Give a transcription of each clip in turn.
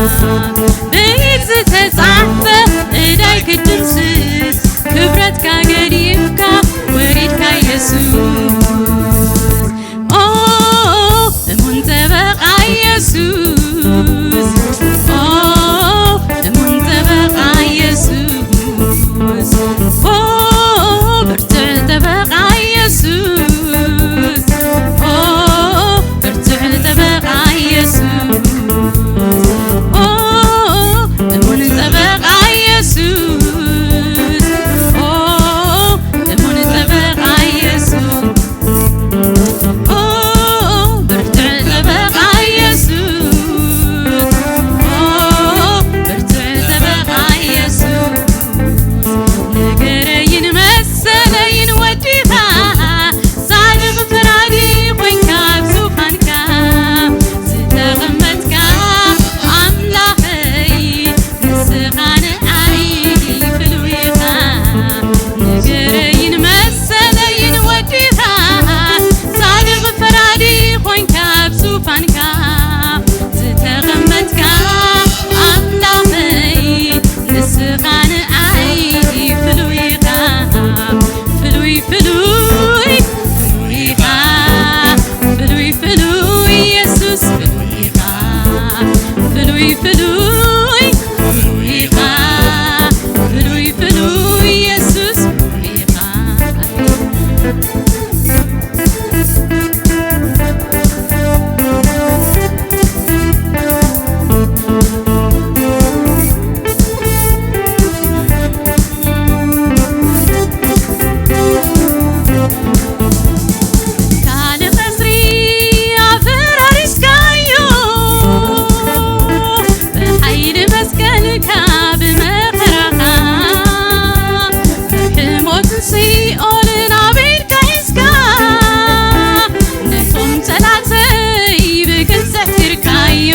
ብኢድ ዝተጻሕፈ እዳይ ክትድምስስ ክብረትካ ገዲፍካ ወሪድካ ኢየሱስ። ኦ እሙን ጠበቓ ኢየሱስ፣ ኦ እሙን ጠበቓ ኢየሱስ፣ ኦ ብርቱዕ ጠበቓ ኢየሱስ፣ ኦ ብርቱዕ ጠበቓ ኢየሱስ፣ ኦ እሙን ጠበቓ ኢየሱስ፣ ኦ እሙን ጠበቓ ኢየሱስ። ኦ ብርቱዕ ጠበቓ ኢየሱስ፣ ኦ ብርቱዕ ጠበቓ ኢየሱስ፣ ነገረይን መሰለይን ወዲኻ፣ ጻድቕ ፈራዲ ኮይንካ ኣብ ዙፋንካ ዝተቐመጥካ ኣምላኸይ፣ ንስኻ ንዓይ ፍሉይ ኢኻ። ነገረይን መሰለይን ወዲኻ፣ ጻድቕ ፈራዲ ኮይንካ ኣብ ዙፋንካ ዝተቐመጥካ ኣምላኸይ፣ ንስኻ ንዓይ ፍሉይ ኢኻ። ፍሉይ ፍሉይ ፍሉይ ኢኻ። ፍሉይ ፍሉይ ኢየሱስ ፍሉይ ኢኻ። ፍሉይ ፍሉይ ፍሉይ ኢኻ። ፍሉይ ፍሉይ ኢየሱስ ፍሉይ ኢኻ። ካልእ ቀጽሪ ኣፈራሪስካዮ፣ ብሓይሊ መስቀልካ ብመኸራኻ፣ ብሕሞትን ሲኦልን ኣብ ኢድካ ሒዝካ፣ ነቶም ጸላእተይ ብግንጽሕ ፊርካዮ።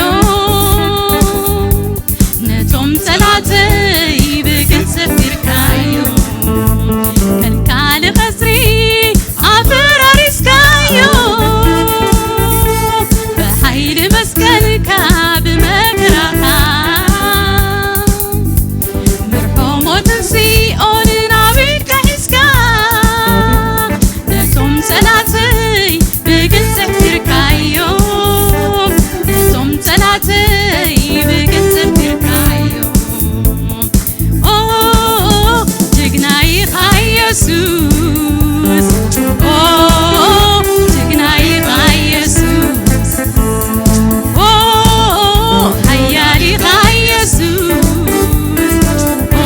ነቶም ጸላእተይ ብግንጽሕ ፊርካዮ፣ ከም ካልእ ቀጽሪ ኣፈራሪስካዮ። ብሓይሊ መስቀልካ ብመከራኻ፣ ብርሖ ሞትን ሲኦልን ኣብ ኢድካ ሒዝካ፣ ነቶም ጸላእተይ ብግንጽሕ ፊርካዮ፣ ነቶም ጸላእተይ ብግንጽሕ ፊርካዮ። ኦ ጅግና ኢኻ ኢየሱስ፣ ኦ ጅግና ኢኻ ኢየሱስ፣ ኦ ሓያል ኢኻ ኢየሱስ፣ ኦ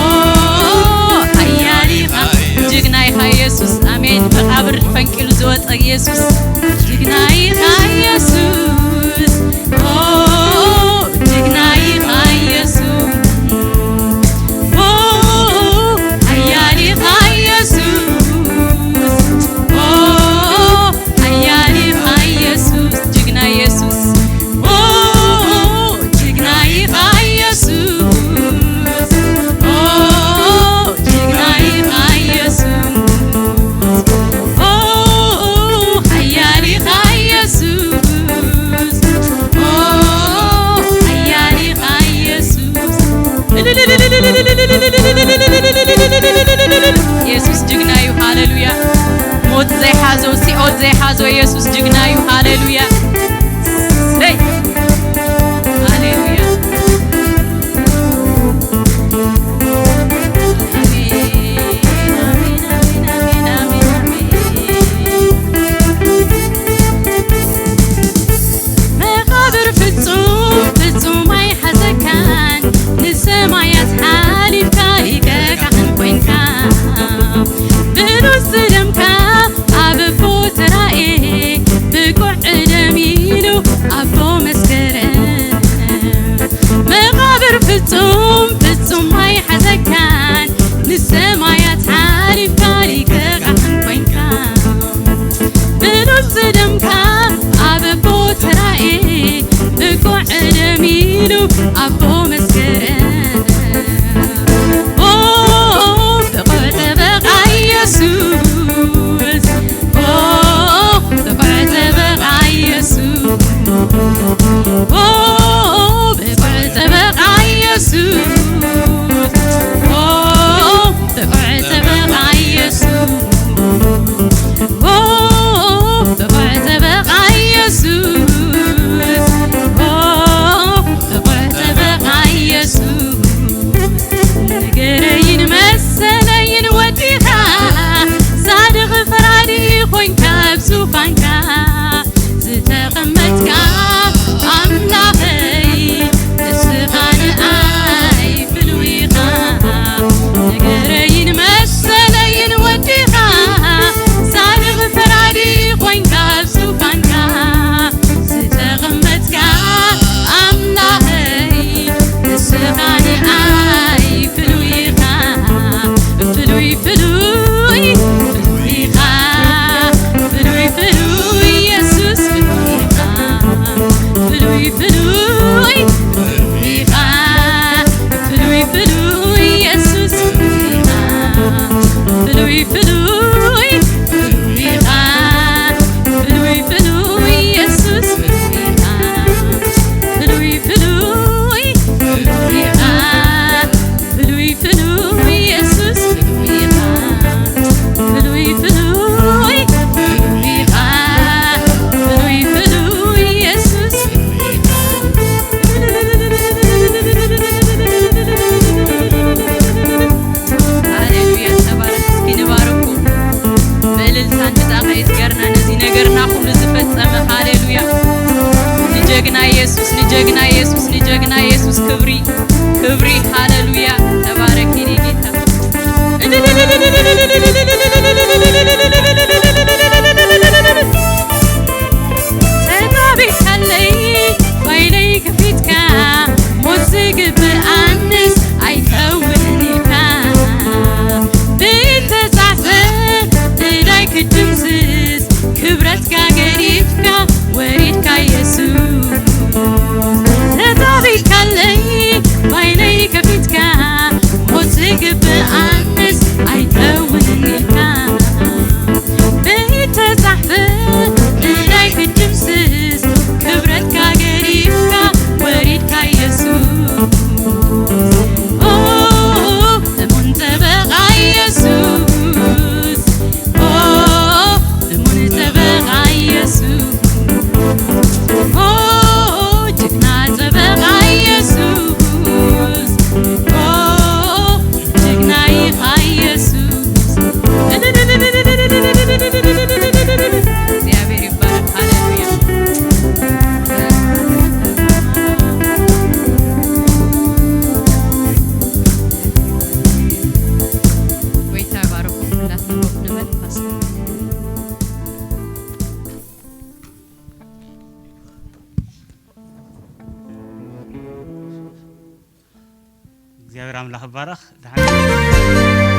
ሓያል ኢኻ። ጅግና ኢኻ ኢየሱስ። ኣሜን። መቓብር ፈንቂሉ ዝወጸ ኢየሱስ፣ ጅግና ኢኻ ኢየሱስ። ኦ ጅግና ኢኻ ኢየሱስ። ኦ ሓያል ኢኻ ኢየሱስ። ኦ ሓያል ኢኻ ኢየሱስ። ጅግና ኢየሱስ። ኦ ጅግና ኢኻ ኢየሱስ። ኦ ጅግና ኢኻ ኢየሱስ። ኦ ሓያል ኢኻ ኢየሱስ። ኦ ሓያል ኢኻ ኢየሱስ። ኢየሱስ ጅግና እዩ። ሃሌሉያ። ሞት ዘይሓዞ፣ ሲኦል ዘይሓዞ ኢየሱስ ጅግና እዩ። ሃሌሉያ። ሰይ። ሃሌሉያ። ኣሜን፣ ኣሜን፣ ኣሜን፣ ኣሜን፣ ኣሜን፣ ኣሜን። መቓብር ፍጹም፣ ፍጹም ኣይሓዘካን፣ ንሰማያት ሓሊፍካ ሊቀ ካህን ኮንካ። ብሉጽ ደምካ ኣብ እፎ ተራእየ፣ ብቑዕ ክብሪ፣ ክብሪ፣ ሃሌሉያ። ተባረኪ ጌታ። ተጣቢካለይ ባይለይ ከፊትካ፣ ሞት ዝግብኣንስ ኣይከውንን ኢልካ፣ ብተጻሕፈ ንዳይ ክትድምስስ፣ ክብረትካ ገዲፍካ ወሪድካ የሱስ። ተጣቢካለይ ባይነይ ከፊትካ፣ ሞት ዝግብኣንስ ኣይከውንን ኢልካ፣ ብተጻሕፈ ንዳይ ክትድምስስ፣ ክብረትካ ገዲፍካ ወሪድካ የሱስ። ኦ፣ እሙን ጠበቓ የሱስ። ኦ፣ እሙን ጠበቓ የሱስ። ኦ፣ ጅግና ጠበቓ የሱስ። ኦ፣ ጅግና ኢኻ የሱስ። እግዚኣብሔር ይባረክ። ሃሌሉያ። ጎይታ ይባርኩም። ኩላትና ኮፍ ንበል። ፓስተር። እግዚኣብሔር ኣምላኽ ይባረኽ። ደሓን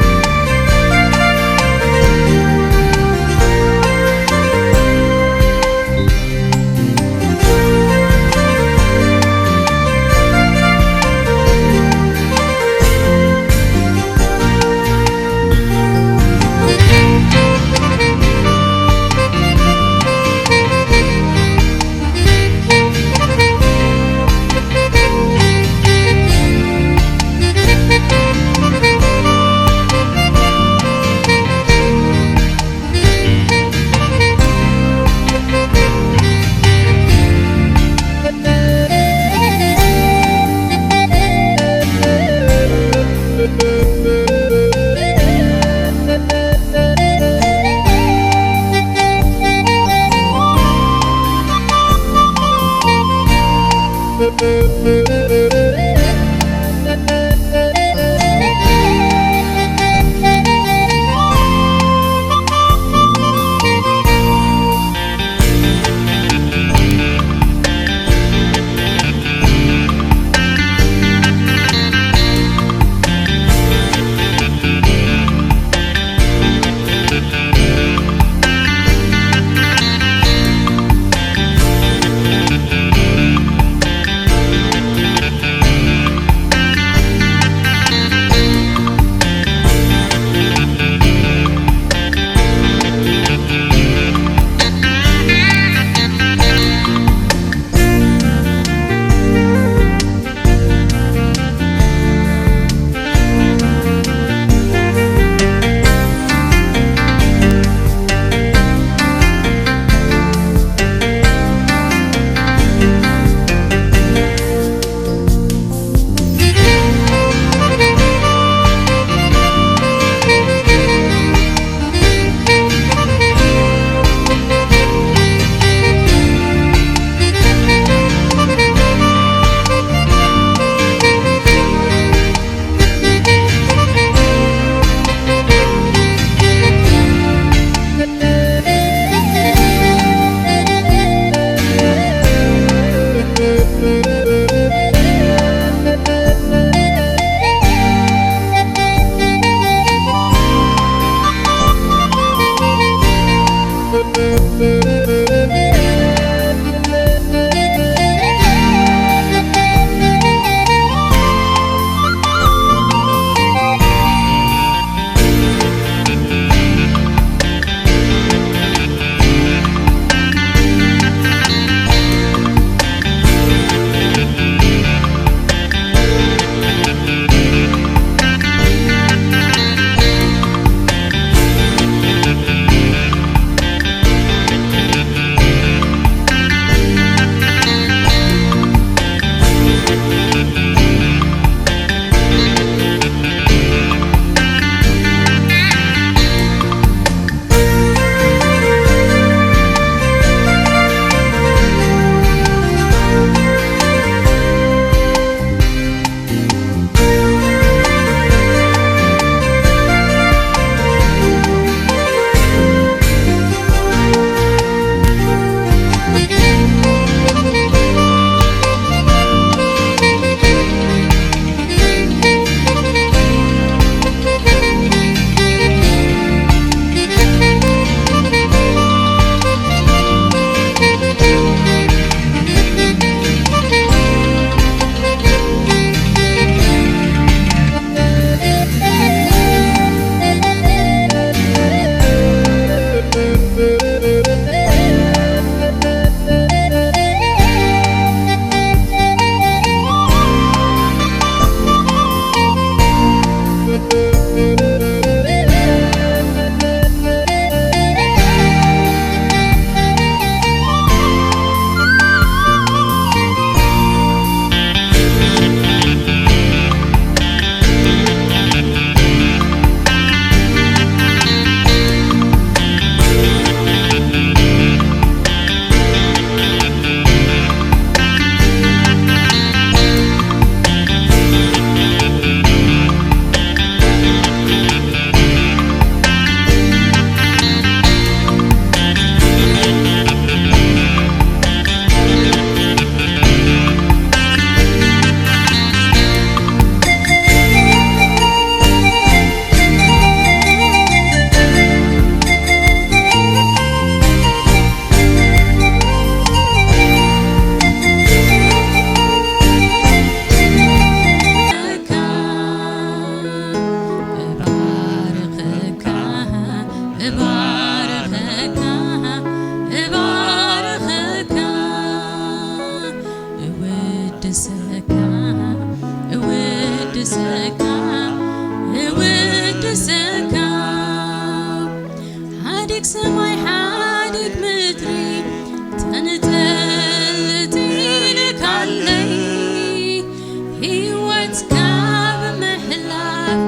ካብ ምሕላፍ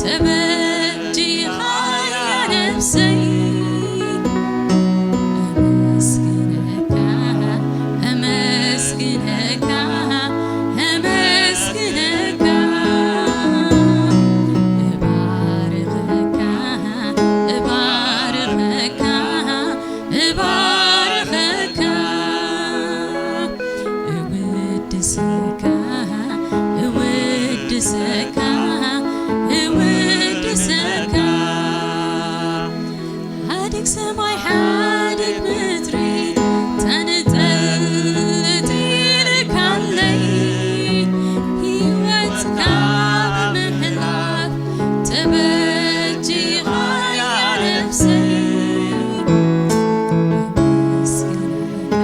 ተበጂኻ እያ ነፍሰይ። ኣመስግነካ፣ ኣመስግነካ፣ ኣመስግነካ፣ እባርኸካ፣ እባርኸካ፣ እባርኸካ፣ እውድሰካ፣ እውድሰካ፣ እውድሰካ። ሓድግ ሰማይ ሓድግ ምድሪ ተንጠልጢልካለይ፣ ህይወትካ ብምሕላፍ ተበጂኻ እያ ነፍሰይ። ኣመስግነካ፣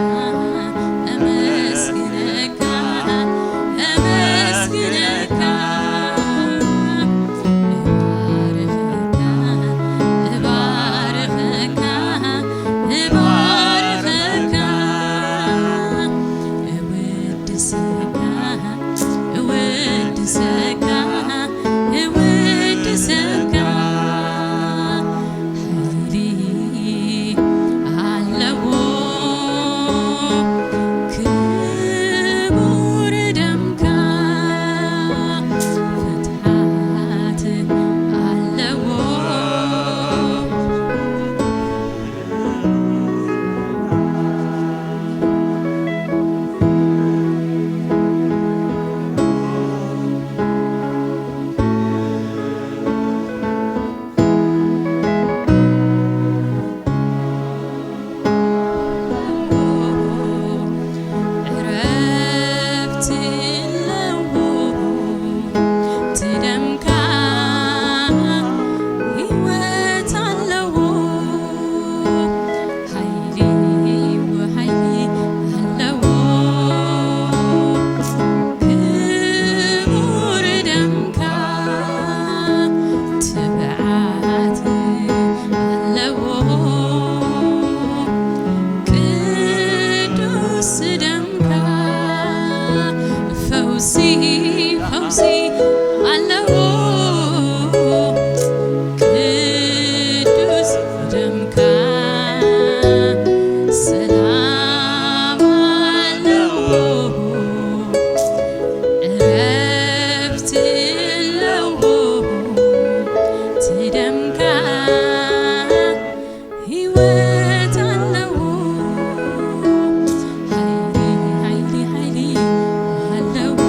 ኣመስግነካ፣ ኣመስግነካ፣ እባርኸካ፣ እባርኸካ፣ እባርኸካ፣ እውድሰካ፣ እውድሰካ፣ እውድሰካ። ሓይሊ ኣለዎ ክቡር ደምካ፣ ፍትሓት ኣለዎ። ዕረፍቲ ኣለዎ እቲ ደምካ፣ ህይወት ኣለዎ። ሓይሊ ወሓይሊ ኣለዎ ክቡር ደምካ፣ ትብዓት ኣለዎ ቅዱስ ደምካ፣ ፈውሲ ፈውሲ ኣለዎ ቅዱስ ደምካ፣ ሰላም ኣለዎ ዕረፍቲ ኣለዎ እቲ ደምካ፣ ህይወት ኣለዎ ሓይሊ፣ ሓይሊ፣ ሓይሊ ኣለዎ።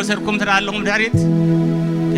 ሰርኩም ትረኣ ኣለኹም ድሕሪት። ኦኬ።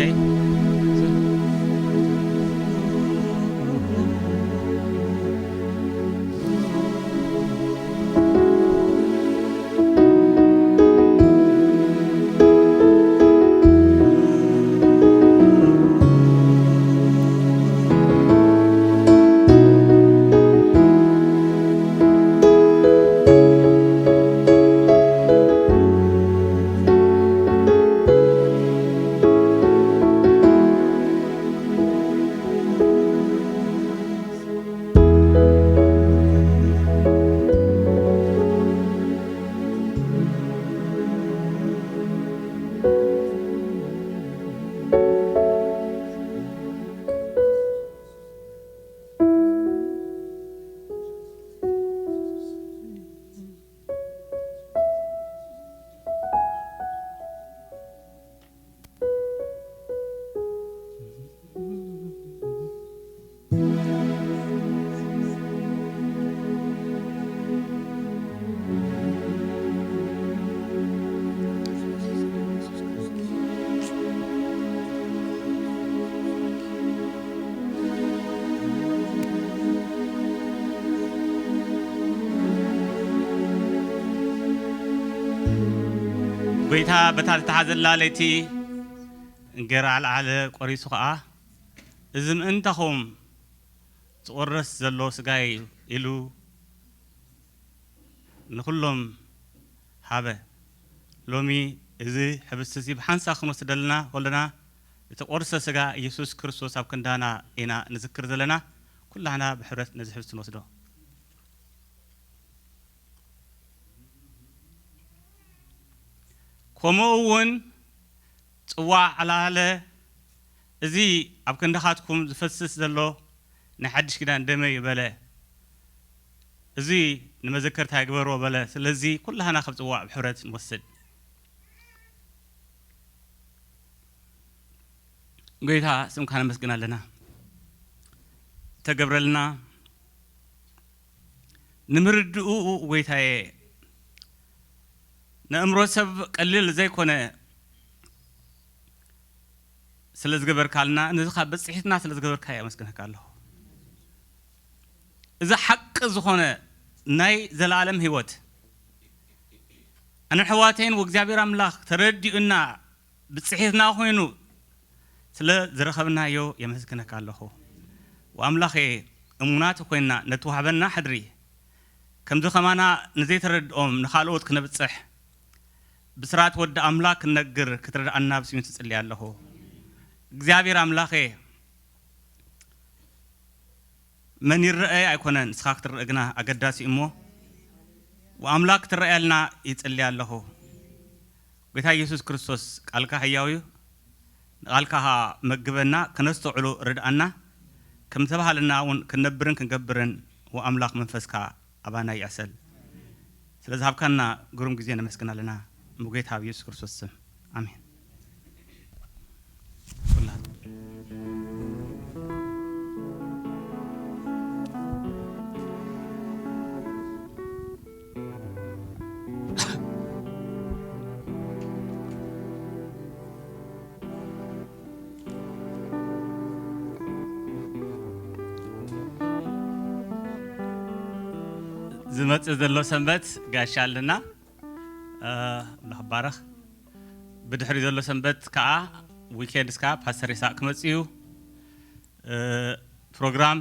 ጎይታ በታ ዝተሓዘላ ለይቲ እንጌራ ኣልዓለ፣ ቆሪሱ ኸኣ፣ "እዚ ምእንታኹም ዝቑረስ ዘሎ ስጋይ" ኢሉ ንኹሎም ሃበ። ሎሚ እዚ ሕብስቲ እዚ ብሓንሳእ ክንወስደልና ከለና፣ ዝተቖርሰ ስጋ ኢየሱስ ክርስቶስ ኣብ ክንዳና ኢና ንዝክር ዘለና። ኩላህና ብሕብረት ነዚ ሕብስቲ ንወስዶ። ከምኡ እውን ጽዋዕ ኣልዓለ፣ "እዚ ኣብ ክንድኻትኩም ዝፈስስ ዘሎ ናይ ሓድሽ ኪዳን ደመይ" በለ። "እዚ ንመዘከርታ ይግበርዎ" በለ። ስለዚ ኩላህና ካብ ጽዋዕ ብሕብረት ንወስድ። ጎይታ፣ ስምካ ነመስግን ኣለና። ተገብረልና ንምርድኡ፣ ጎይታዬ፣ ንእምሮ ሰብ ቀሊል ዘይኮነ ስለ ዝገበርካልና፣ ነዚ ካብ በጽሒትና ስለ ዝገበርካ የመስግነካ ኣለኹ። እዚ ሓቂ ዝኾነ ናይ ዘለኣለም ህይወት ኣነ ኣሕዋተይን ወእግዚኣብሔር ኣምላኽ ተረዲኡና ብጽሒትና ኮይኑ ስለ ዝረኸብናዮ የመስግነካ ኣለኹ። ወኣምላኸ፣ እሙናት ኮይንና ነቲ ወሃበና ሕድሪ፣ ከምዚ ከማና ንዘይተረድኦም ንኻልኦት ክነብጽሕ፣ ብስራት ወዲ ኣምላኽ ክንነግር ክትረድኣና ብስም የሱስ እጽሊ ኣለኹ። እግዚኣብሔር ኣምላኸ፣ መን ይረአ ኣይኮነን፣ ንስኻ ክትረአ ግና ኣገዳሲ እዩ እሞ፣ ወኣምላኽ ክትረኣየልና ይጽሊ ኣለኹ። ጎይታ ኢየሱስ ክርስቶስ፣ ቃልካ ሕያው እዩ፣ ንቃልካ ኸኣ መግበና፣ ክነስተውዕሎ ርድኣና፣ ከም ዝተባህለና እውን ክንነብርን ክንገብርን፣ ወኣምላኽ መንፈስካ ኣባና ይዕሰል። ስለ ዝሃብካና ግሩም ግዜ ነመስግን ኣለና፣ ብጎይታ ብኢየሱስ ክርስቶስ ስም፣ ኣሜን። ዝመጽእ ዘሎ ሰንበት ጋሻ ኣለና። እ፣ ኣምላኽ ይባረኽ። ብድሕሪ ዘሎ ሰንበት ከኣ፣ ዊኬንድስ ከኣ ፓስተር ይስሐቅ ክመጽእ እዩ። እ፣ ፕሮግራም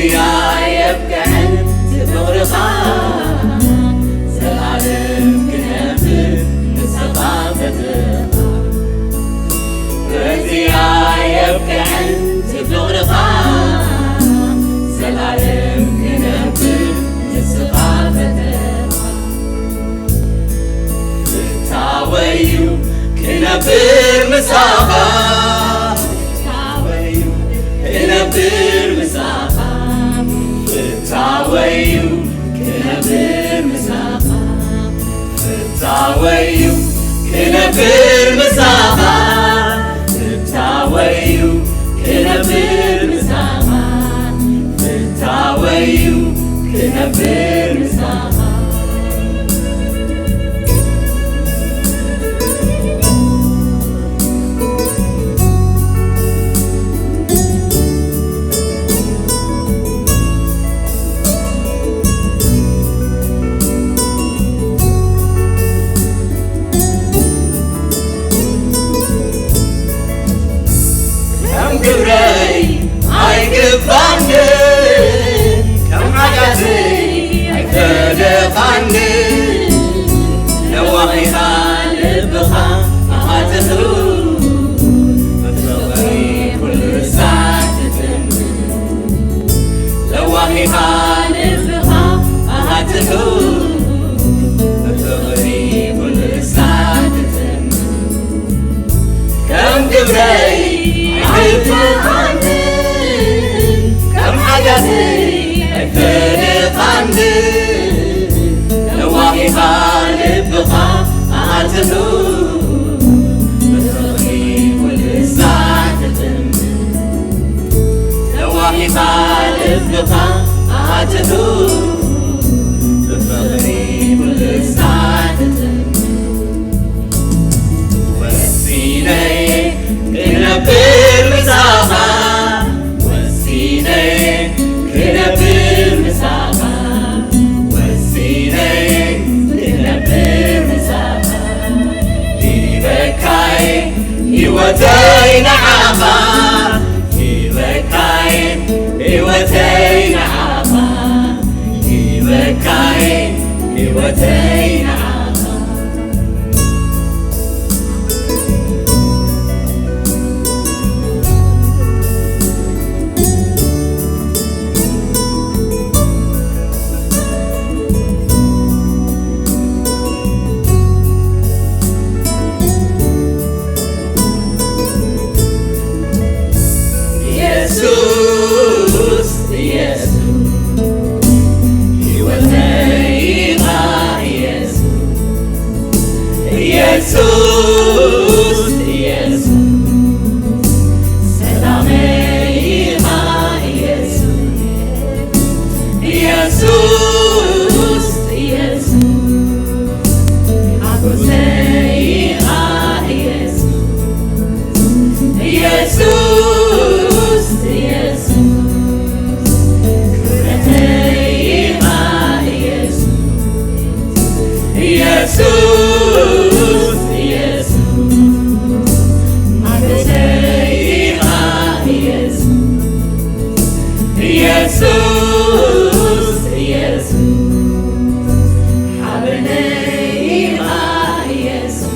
ኣየብቅዕን ፍቕርኻ፣ ዘላለም ክነብር ንስኻ ፈተኻ። በዚኣ የብቅዕን ፍቕርኻ፣ ዘላለም ክነብር ንስኻ ፈተኻ። ፍታወዩ ክነብር ምሳኻ፣ ፍታወዩ ክነብር ምሳኻ፣ ፍታወዩ ክነብር ምሳኻ፣ ፍታወዩ ክነብር ምሳኻ፣ ፍታወዩ ክነብር ምሳኻ፣ ፍታወዩ ክነብር ምሳኻ። ከም ግብረይ ኣይግባንን፣ ከም ሓጢኣተይ ኣይፈለኻንን። ለዋህ ኢኻ ልብኻ ኣሃትኑ፣ ብፍቕሪ ኩሉ ሳዕ ትጥምን። ለዋህ ኢኻ ልብኻ ኣሃትኑ፣ ብፍቕሪ ኩሉ ሳዕ ትጥምን። ከም ግብረይ ኣይግባንን፣ ከም ሓጢኣተይ ኣይፈለኻንን። ለዋህ ኢኻ ልብኻ ኣሃትኑ፣ ብፍቕሪ ኩሉ ሳዕ ትጥምን። ለዋህ ኢኻ ልብኻ ኣሃትኑ፣ ብፍቕሪ ኩሉ ሳዕ ትጥምን። ወሲነ ክነብር ምሳኻ፣ ወሲነ ክነብር ምሳኻ፣ ወሲነ ክነብር ምሳኻ። ሂበካየ ህይወተይ ንዓኻ፣ ሂበካየ ህይወተይ ንዓኻ፣ ሂበካየ ህይወተይ ንዓኻ። ኢየሱስ፣ ኢየሱስ፣ ህይወተይ ኢኻ ኢየሱስ። ኢየሱስ፣ ኢየሱስ፣ ሰላመይ ኢኻ ኢየሱስ። ኢየሱስ፣ ኢየሱስ፣ ሓጎሰይ ኢኻ ኢየሱስ። ኢየሱስ፣ ኢየሱስ፣ ክብረተይ ኢኻ ኢየሱስ። ኢየሱስ፣ ኢየሱስ፣ ሓጎሰይ ኢኻ ኢየሱስ። ኢየሱስ፣ ኢየሱስ፣ ሓበነይ ኢኻ ኢየሱስ።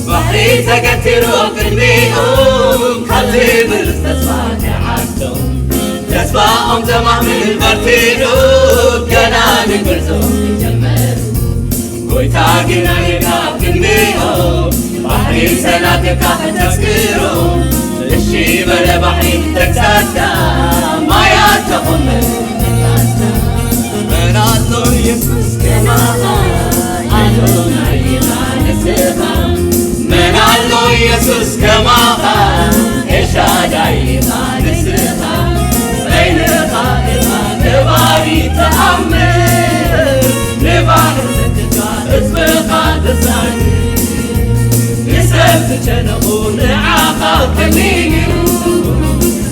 ባሕሪ ተገቲሩ ቅድሚኦም፣ ካብ ዘይብሉ ተስፋ ክዓድቶም፣ ተስፋኦም ዘማዕብል በርቲዑ፣ ገና ንጉዕዞ ይጀመር። እታ ግና ጌታ ክንድዮ ባሕሪ ሰላትካ ከተስክሮ፣ እሺ በለ ባሕሪ ተግሳጽካ ማያት ተኾመ። መን ኣሎ ኢየሱስ ከማኻ ኣዶናይ ኢኻ ንስኻ። መን ኣሎ ኢየሱስ ከማኻ ኤልሻዳይ ኢኻ ንስኻ። በይንኻ ኢኻ ገባሪ ተኣምር፣ ንባሕሪ ሰኪካ ህዝብኻ ተሳግር። ንሰብ ዝጨነቑ ንዓኻ ቀሊል እዩ፣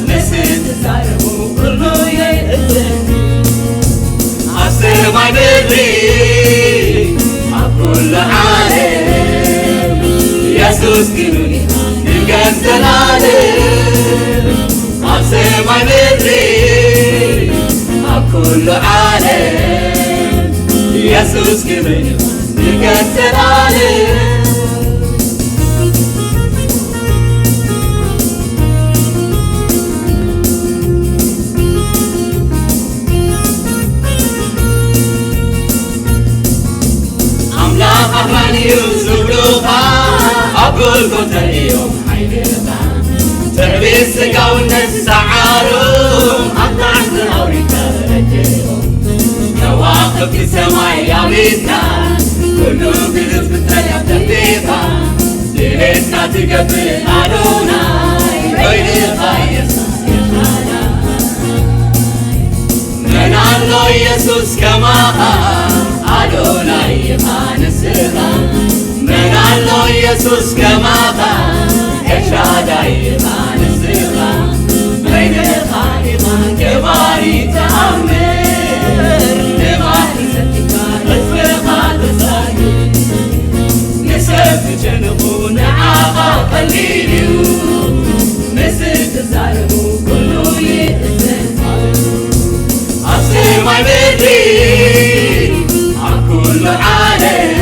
ንስብ ትዛረቡ ኩሉ የእዝን። ኣብ ሰማይ ምድሪ ኣብ ኩሉ ዓለም ኢየሱስ ግኑን ንገስ ዘላለም። ኣብ ሰማይ ምድሪ ኣብ ኩሉ ዓለም ኢየሱስ ግኑን ንገስ ዘላለም። ኣምላኽ ኣድማኒ እዩ ዝብሉኻ ኣብ ጎልጎታ እዮም ሓይልኻ። ትዕቢት ስጋውነት ሰዓሮም ኣብ ታሕቲ ኣውሪድካ ረድኦም። ከዋኽብቲ ሰማይ ኣውሪድካ ኩሉ ግልብጥ ፍጥረት ደፊኻ ድሌትካ ትገብር ኣዶናይ በይንኻ ኢየሱስ ኢኻ። መን ኣሎ ኢየሱስ ከማኻ ኣዶናይ ኢኻ ንስኻ። መን ኣሎ ኢየሱስ ከማኻ ኤልሻዳይ ኢኻ ንስኻ። በይንኻ ኢኻ ገባሪ ተኣምር ንባሕሪ ሰቲካ ህዝብኻ ተሳግር። ንሰብ ዝጨንቑ ንዓኻ ቀሊል እዩ፣ ንስብ ትዛረቡ ኩሉ ይእዘዝ። ኣብ ሰማይ ምድሪ ኣብ ኩሉ ዓለም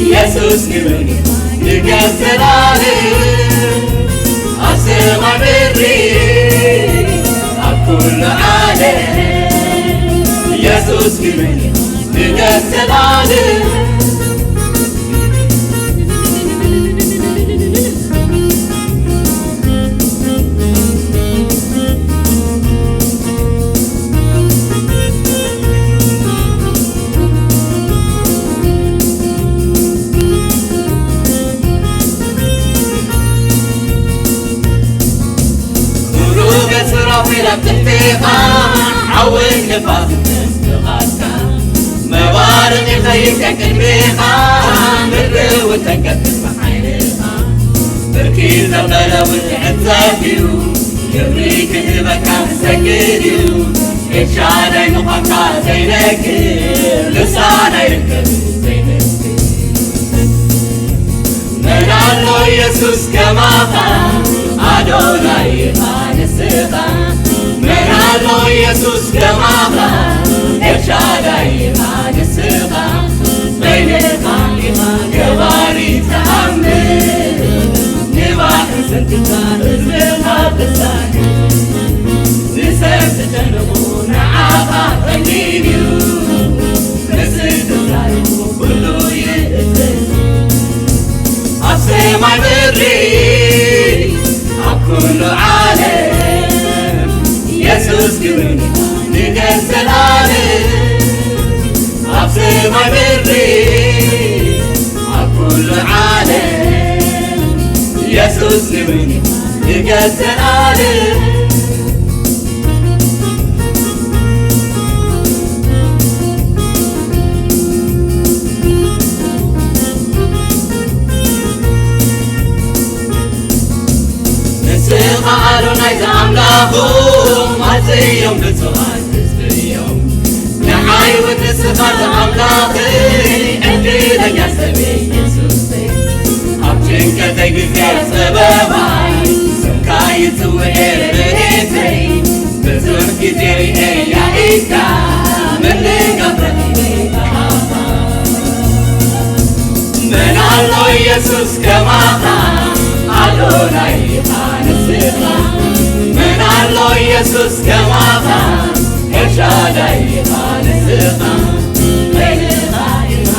ኢየሱስ ግኑን ንገስ ዘላለም። ኣብ ሰማይ ምድሪ ኣብ ኩሉ ዓለም ኢየሱስ ግኑን ንገስ ዘላለም። ቁሩብ ሱራፌል ኣብ ትሕቴኻ፣ ሓውን ንፋስን ተስፋኻ። መባረቕ ይኸይድ ከቅድሜኻ፣ ምድሪ እውን ተንቀጥቅጥ ብሓይልኻ። ብርኪ ዘበለ እውን ክዕጸፍ እዩ፣ ክብሪ ክህበካ ንሰግድ እዩ። ኤልሻዳይ ምዃንካ ዘይነግር፣ ልሳን ኣይርከብ ዘይመስክር። መን ኣሎ ኢየሱስ ከማኻ፣ ኣዶናይ ኢኻ ንስኻ። መን ኣሎ ኢየሱስ ከማኻ፣ ኤልሻዳይ ኢኻ ንስኻ። በይንኻ ኢኻ ገባሪ ተኣምር፣ ንባሕሪ ሰንጢኻ ህዝብኻ ተሳግር። ንሰብ ዝጨነቑ ንዓኻ ቀሊል እዩ፣ ንስብ ተዛሪቡ ኩሉ ይእዝዝ። ኣብ ሰማይ ምድሪ ኣብ ኩሉ ዓለም ኢየሱስ ግኑን ንገስ ዘላለም። ኣብ ሰማይ ምድሪ ኣብ ኩሉ ዓለም ኢየሱስ ግኑን ንገስ ዘላለም። ንስኻ ኣዶናይ ዘኣምላኾም ኣዝዮም ብፁዓት ህዝቢ እዮም። ንዓይ እውን ንስኻ ዘኣምላኸይ ዕድለኛ ሰብ እየ ኢየሱሰይ። ኣብ ጭንቀተይ ግዜ ጸበባይ ስምካ ይጽውዕ ረድኤተይ። ብዙሕ ግዜ ርእየ ኢድካ ምንጋፍ ረኺበ ብኣኻ። መን ኣሎ ኢየሱስ ከማኻ ኣዶናይ ኢኻ ንስኻ። መን ኣሎ ኢየሱስ ከማኻ ኤልሻዳይ ኢኻ ንስኻ። በይንኻ ኢኻ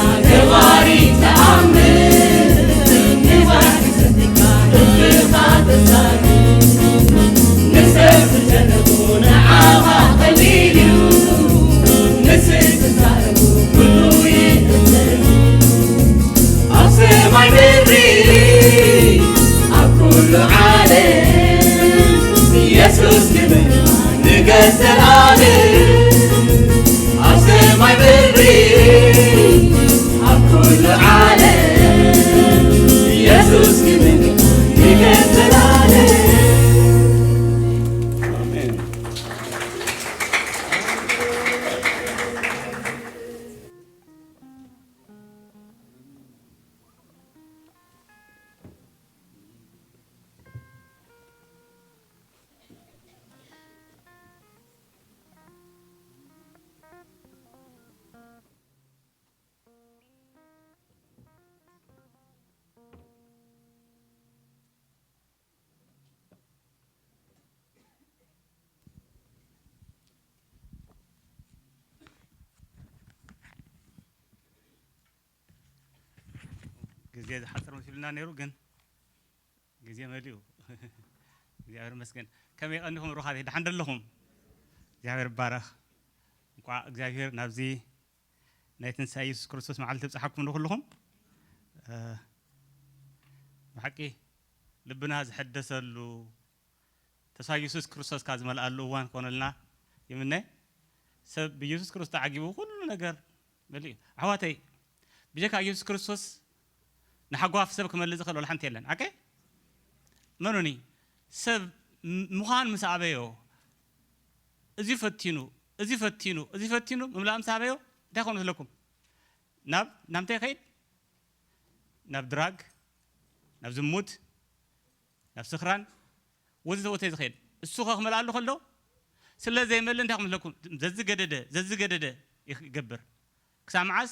ግዜ ዝሓፅር መሲሉና ነይሩ፣ ግን ግዜ መሊኡ። እግዚኣብሔር ይመስገን። ከመይ ቀኒኹም ሩኻተይ? ደሓን ደለኹም? እግዚኣብሔር ይባረኽ። እንኳዕ እግዚኣብሔር ናብዚ ናይ ትንሳኤ ኢየሱስ ክርስቶስ መዓልቲ ብጽሓኩም ንኹልኹም። እ፣ ብሓቂ ልብና ዝሕደሰሉ፣ ተስፋ ኢየሱስ ክርስቶስ ካብ ዝመልኣሉ እዋን ክኾነልና ይምነ። ሰብ ብኢየሱስ ክርስቶስ ተዓጊቡ ኩሉ ነገር መሊኡ። ኣሕዋተይ፣ ብጀካ ኢየሱስ ክርስቶስ ንሓጓፍ ሰብ ክመልእ ዝኽእል ወላ ሓንቲ የለን። ኣከ መኑኒ ሰብ ም-፣ ምዃን ምስ ኣበዮ፣ እዚ ፈቲኑ፣ እዚ ፈቲኑ፣ እዚ ፈቲኑ ምምላእ ምስ ኣበዮ፣ እንታይ ክኾን መስለኩም? ናብ፣ ናብ እንታይ ይኸይድ? ናብ ድራግ፣ ናብ ዝሙት፣ ናብ ስኽራን፣ ወዘተ ወዘተ ዝኸይድ። እሱ ኸ ክመልኣሉ ከሎ፣ ስለ ዘይመልእ እንታይ ክመስለኩም? ዘዝገደደ፣ ዘዝገደደ ይገብር። ክሳብ መዓስ?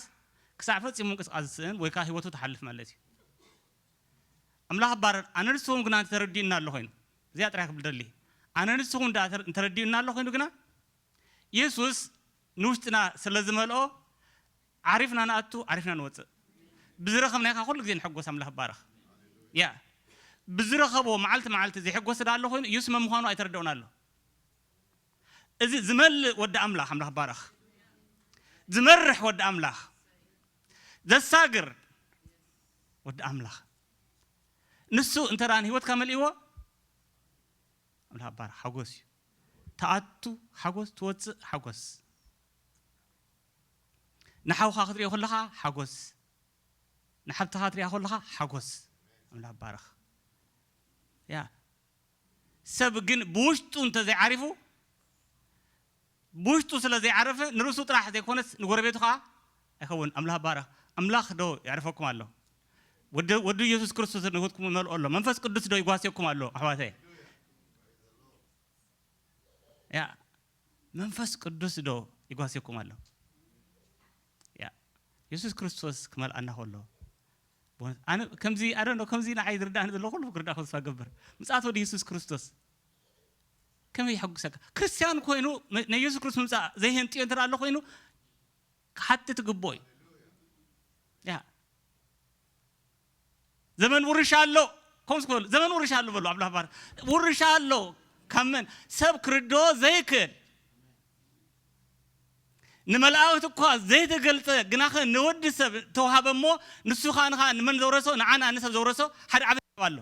ክሳብ ፈጺሙ ምንቅስቃስ ዝስእን ወይ ከዓ ህይወቱ ትሓልፍ ማለት እዩ። ኣምላኽ ባረር፣ ኣነ ንስኹም ግና እንተረዲኡና ኣሎ ኮይኑ፣ እዚኣ ጥራይ ክብል ደሊ። ኣነ ንስኹም እንዳ ተር-፣ እንተረዲኡና ኣሎ ኮይኑ ግና፣ ኢየሱስ ንውሽጥና ስለ ዝመልኦ፣ ዓሪፍና ንኣቱ፣ ዓሪፍና ንወፅእ። ብዝረኸብናይካ ኩሉ ግዜ ንሕጎስ፣ ኣምላኽ ባረኽ። ያ፣ ብዝረኸቦ መዓልቲ መዓልቲ ዘይሕጎስ ዳ ኣሎ ኮይኑ፣ ኢየሱስ መን ምዃኑ ኣይተረድኦን ኣሎ። እዚ ዝመልእ ወዲ ኣምላኽ፣ ኣምላኽ ባረኽ። ዝመርሕ ወዲ ኣምላኽ፣ ዘሳግር ወዲ ኣምላኽ። ንሱ እንተ ደኣ ንህይወትካ መሊእዎ፣ ኣምላኽ ባረኽ፣ ሓጎስ እዩ። ትኣቱ ሓጎስ፣ ትወፅእ ሓጎስ። ንሓውኻ ክትሪኦ ከለኻ ሓጎስ፣ ንሓብትኻ ክትሪኣ ከለኻ ሓጎስ። ኣምላኽ ባረኽ። ያ፣ ሰብ ግን ብውሽጡ እንተ ዘይዓሪፉ፣ ብውሽጡ ስለ ዘይዓረፈ፣ ንርእሱ ጥራሕ ዘይኮነስ ንጎረቤቱ ኸዓ ኣይኸውን። ኣምላኽ ባረኽ። ኣምላኽ ዶ የዕርፈኩም ኣሎ? ወዲ፣ ወዲ ኢየሱስ ክርስቶስ ንህይወትኩም ይመልኦ ኣሎ። መንፈስ ቅዱስ ዶ ይጓስየኩም ኣሎ፣ ኣሕዋተይ? ያ፣ መንፈስ ቅዱስ ዶ ይጓስየኩም ኣሎ? ያ፣ ኢየሱስ ክርስቶስ ክመልኣና ከሎ፣ ብእውነት ኣነ ከምዚ፣ I don't know፣ ከምዚ ንዓይ ዝርዳእኒ ዘሎ ኩሉ ክርዳእ ተስፋ ገብር። ምጽኣት ወዲ ኢየሱስ ክርስቶስ ከመይ የሐጉሰካ? ክርስትያን ኮይኑ፣ ናይ ኢየሱስ ክርስቶስ ምምጻእ ዘይህንጥዮ እንተ ኣሎ ኮይኑ፣ ክሓትት ግቦ እዩ። ያ፣ ዘመን ውርሻ ኣሎ። ከምዚ ክበሉ፣ ዘመን ውርሻ ኣሎ በሉ፣ ኣምላኽ ባር-፣ ውርሻ ኣሎ። ካብ መን? ሰብ ክርድኦ ዘይክእል፣ ንመላእክት እኳ ዘይተገልጸ፣ ግናኸ ንወዲ ሰብ ተዋሃበ እሞ፣ ንሱ ኸኣ ንኻ ንመን ዘውረሶ? ንዓና ንሰብ ዘውረሶ ሓደ ዓቢ ሰብ ኣሎ።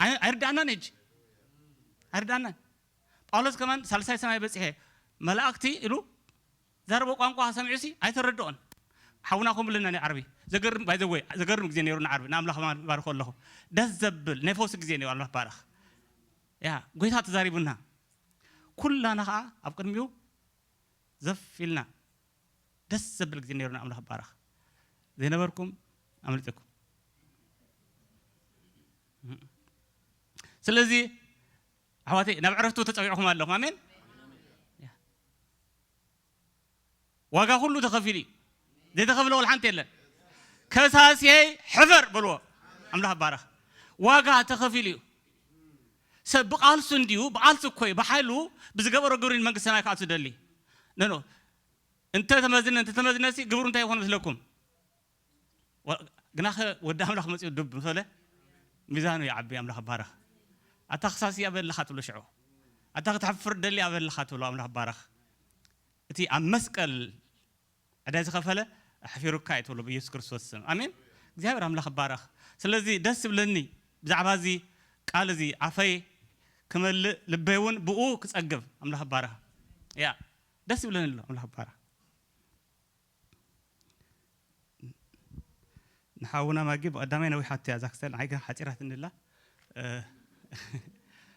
ኣይ-፣ ኣይርድኣናን ሕጂ። ኣይርድኣናን። ጳውሎስ ከማን ሳልሳይ ሰማይ በጺሐ፣ መላእክቲ ኢሉ ዘረቦ ቋንቋ ሰሚዑሲ ኣይተረድኦን። ሓውና ከምኡ ኢሉና ናይ ዓርቢ። ዘገርም፣ by the way፣ ዘገርም ግዜ ነይሩ ንዓርቢ። ንኣምላኽ ባርኮ ኣለኹ። ደስ ዘብል ናይ ፈውሲ ግዜ ነይሩ። ኣምላኽ ባረኽ። ያ፣ ጎይታ ተዛሪቡና። ኩላና ኸኣ ኣብ ቅድሚኡ ዘፍ ኢልና ደስ ዘብል ግዜ ነይሩ። ንኣምላኽ ባረኽ። ዘይነበርኩም ኣምሊጥኩም። ስለዚ ኣሕዋተይ፣ ናብ ዕረፍቱ ተጸዊዕኩም ኣለኹም። ኣሜን። ያ። ዋጋ ኩሉ ተኸፊሉ እዩ። ዘይተኸፍለ ወላ ሓንቲ የለን። ከሳስየይ ሕፈር በልዎ። ኣምላኽ ባረኽ። ዋጋ ተኸፊሉ እዩ። ሰብ ብቓልሱ እንድዩ፣ ብቓልሱ እኮ እዩ፣ ብሓይሉ ብዝገበሮ ግብሪ ንመንግስቲ ሰማይ ክኣቱ ዝደሊ። ነኖ፣ እንተ ተመዝነ፣ እንተ ተመዝነሲ ግብሩ እንታይ ይኾን መስለኩም? ወ-፣ ግናኸ ወዲ ኣምላኽ መጺኡ ዱብ ምስ በለ፣ ሚዛኑ ይዓቢ። ኣምላኽ ይባረኽ። ኣታ ክሳሲ ኣበይ ኣለኻ ትብሎ ሽዑ። ኣታ ክትሕፍር ደሊ ኣበይ ኣለኻ ትብሎ። ኣምላኽ ይባረኽ። እቲ ኣብ መስቀል ዕዳ ዝኸፈለ ኣሕፊሩካ እዩ ትብሎ ብኢየሱስ ክርስቶስ ስም። ኣሜን። እግዚኣብሔር ኣምላኽ ይባረኽ። ስለዚ ደስ ይብለኒ ብዛዕባ እዚ ቃል እዚ ኣፈይ ክመልእ ልበይ እውን ብኡ ክጸግብ። ኣምላኽ ይባረኽ። ያ፣ ደስ ይብለኒ ኣሎ። ኣምላኽ ይባረኽ። ንሓውና ማጊ ብቐዳማይ ነዊሓቶ እያ እዛ ክስተል፣ ንዓይ ግን ሓጺራትኒ ኣላ። እ፣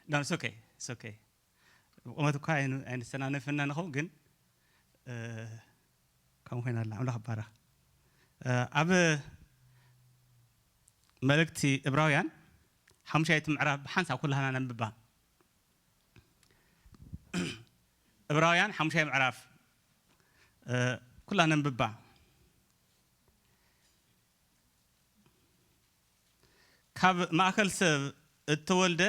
no, it's okay, it's okay። ብቑመት እኳ ኣይን-፣ ኣይንሰናነፍና ንኸውን፣ ግን፣ እ፣ ከምኡ ኮይና ኣላ። ኣምላኽ ይባረኽ። እ፣ ኣብ መልእክቲ እብራውያን ሓሙሻይቲ ምዕራፍ ብሓንሳብ ኩላህና ነንብባ። እብራውያን ሓሙሻይ ምዕራፍ፣ እ፣ ኩላ ነንብባ። ካብ ማእከል ሰብ እተወልደ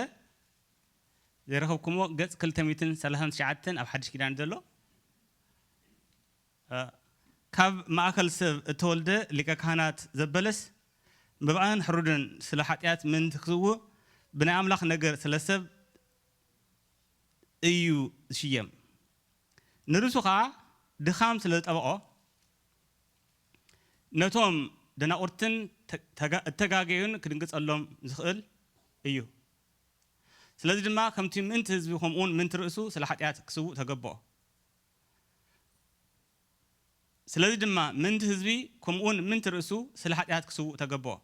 ዘይረኸብኩሞ ገጽ ክልተ ሚእትን ሰላሳን ትሽዓተን ኣብ ሓድሽ ኪዳን ዘሎ፣ እ፣ ካብ ማእከል ሰብ እተወልደ ሊቀ ካህናት ዘበለስ መባእን ሕሩድን ስለ ሓጢኣት ምእንቲ ክስውእ ብናይ ኣምላኽ ነገር ስለ ሰብ እዩ ዝሽየም። ንርእሱ ኸኣ ድኻም ስለ ዝጠበቖ ነቶም ደናቑርትን ተ-፣ ተጋ-፣ እተጋገዩን ክድንግጸሎም ዝኽእል እዩ። ስለዚ ድማ ከምቲ ምእንቲ ህዝቢ ከምኡውን ምእንቲ ርእሱ ስለ ሓጢኣት ክስውእ ተገብኦ። ስለዚ ድማ ምእንቲ ህዝቢ ከምኡውን ምእንቲ ርእሱ ስለ ሓጢኣት ክስውእ ተገብኦ።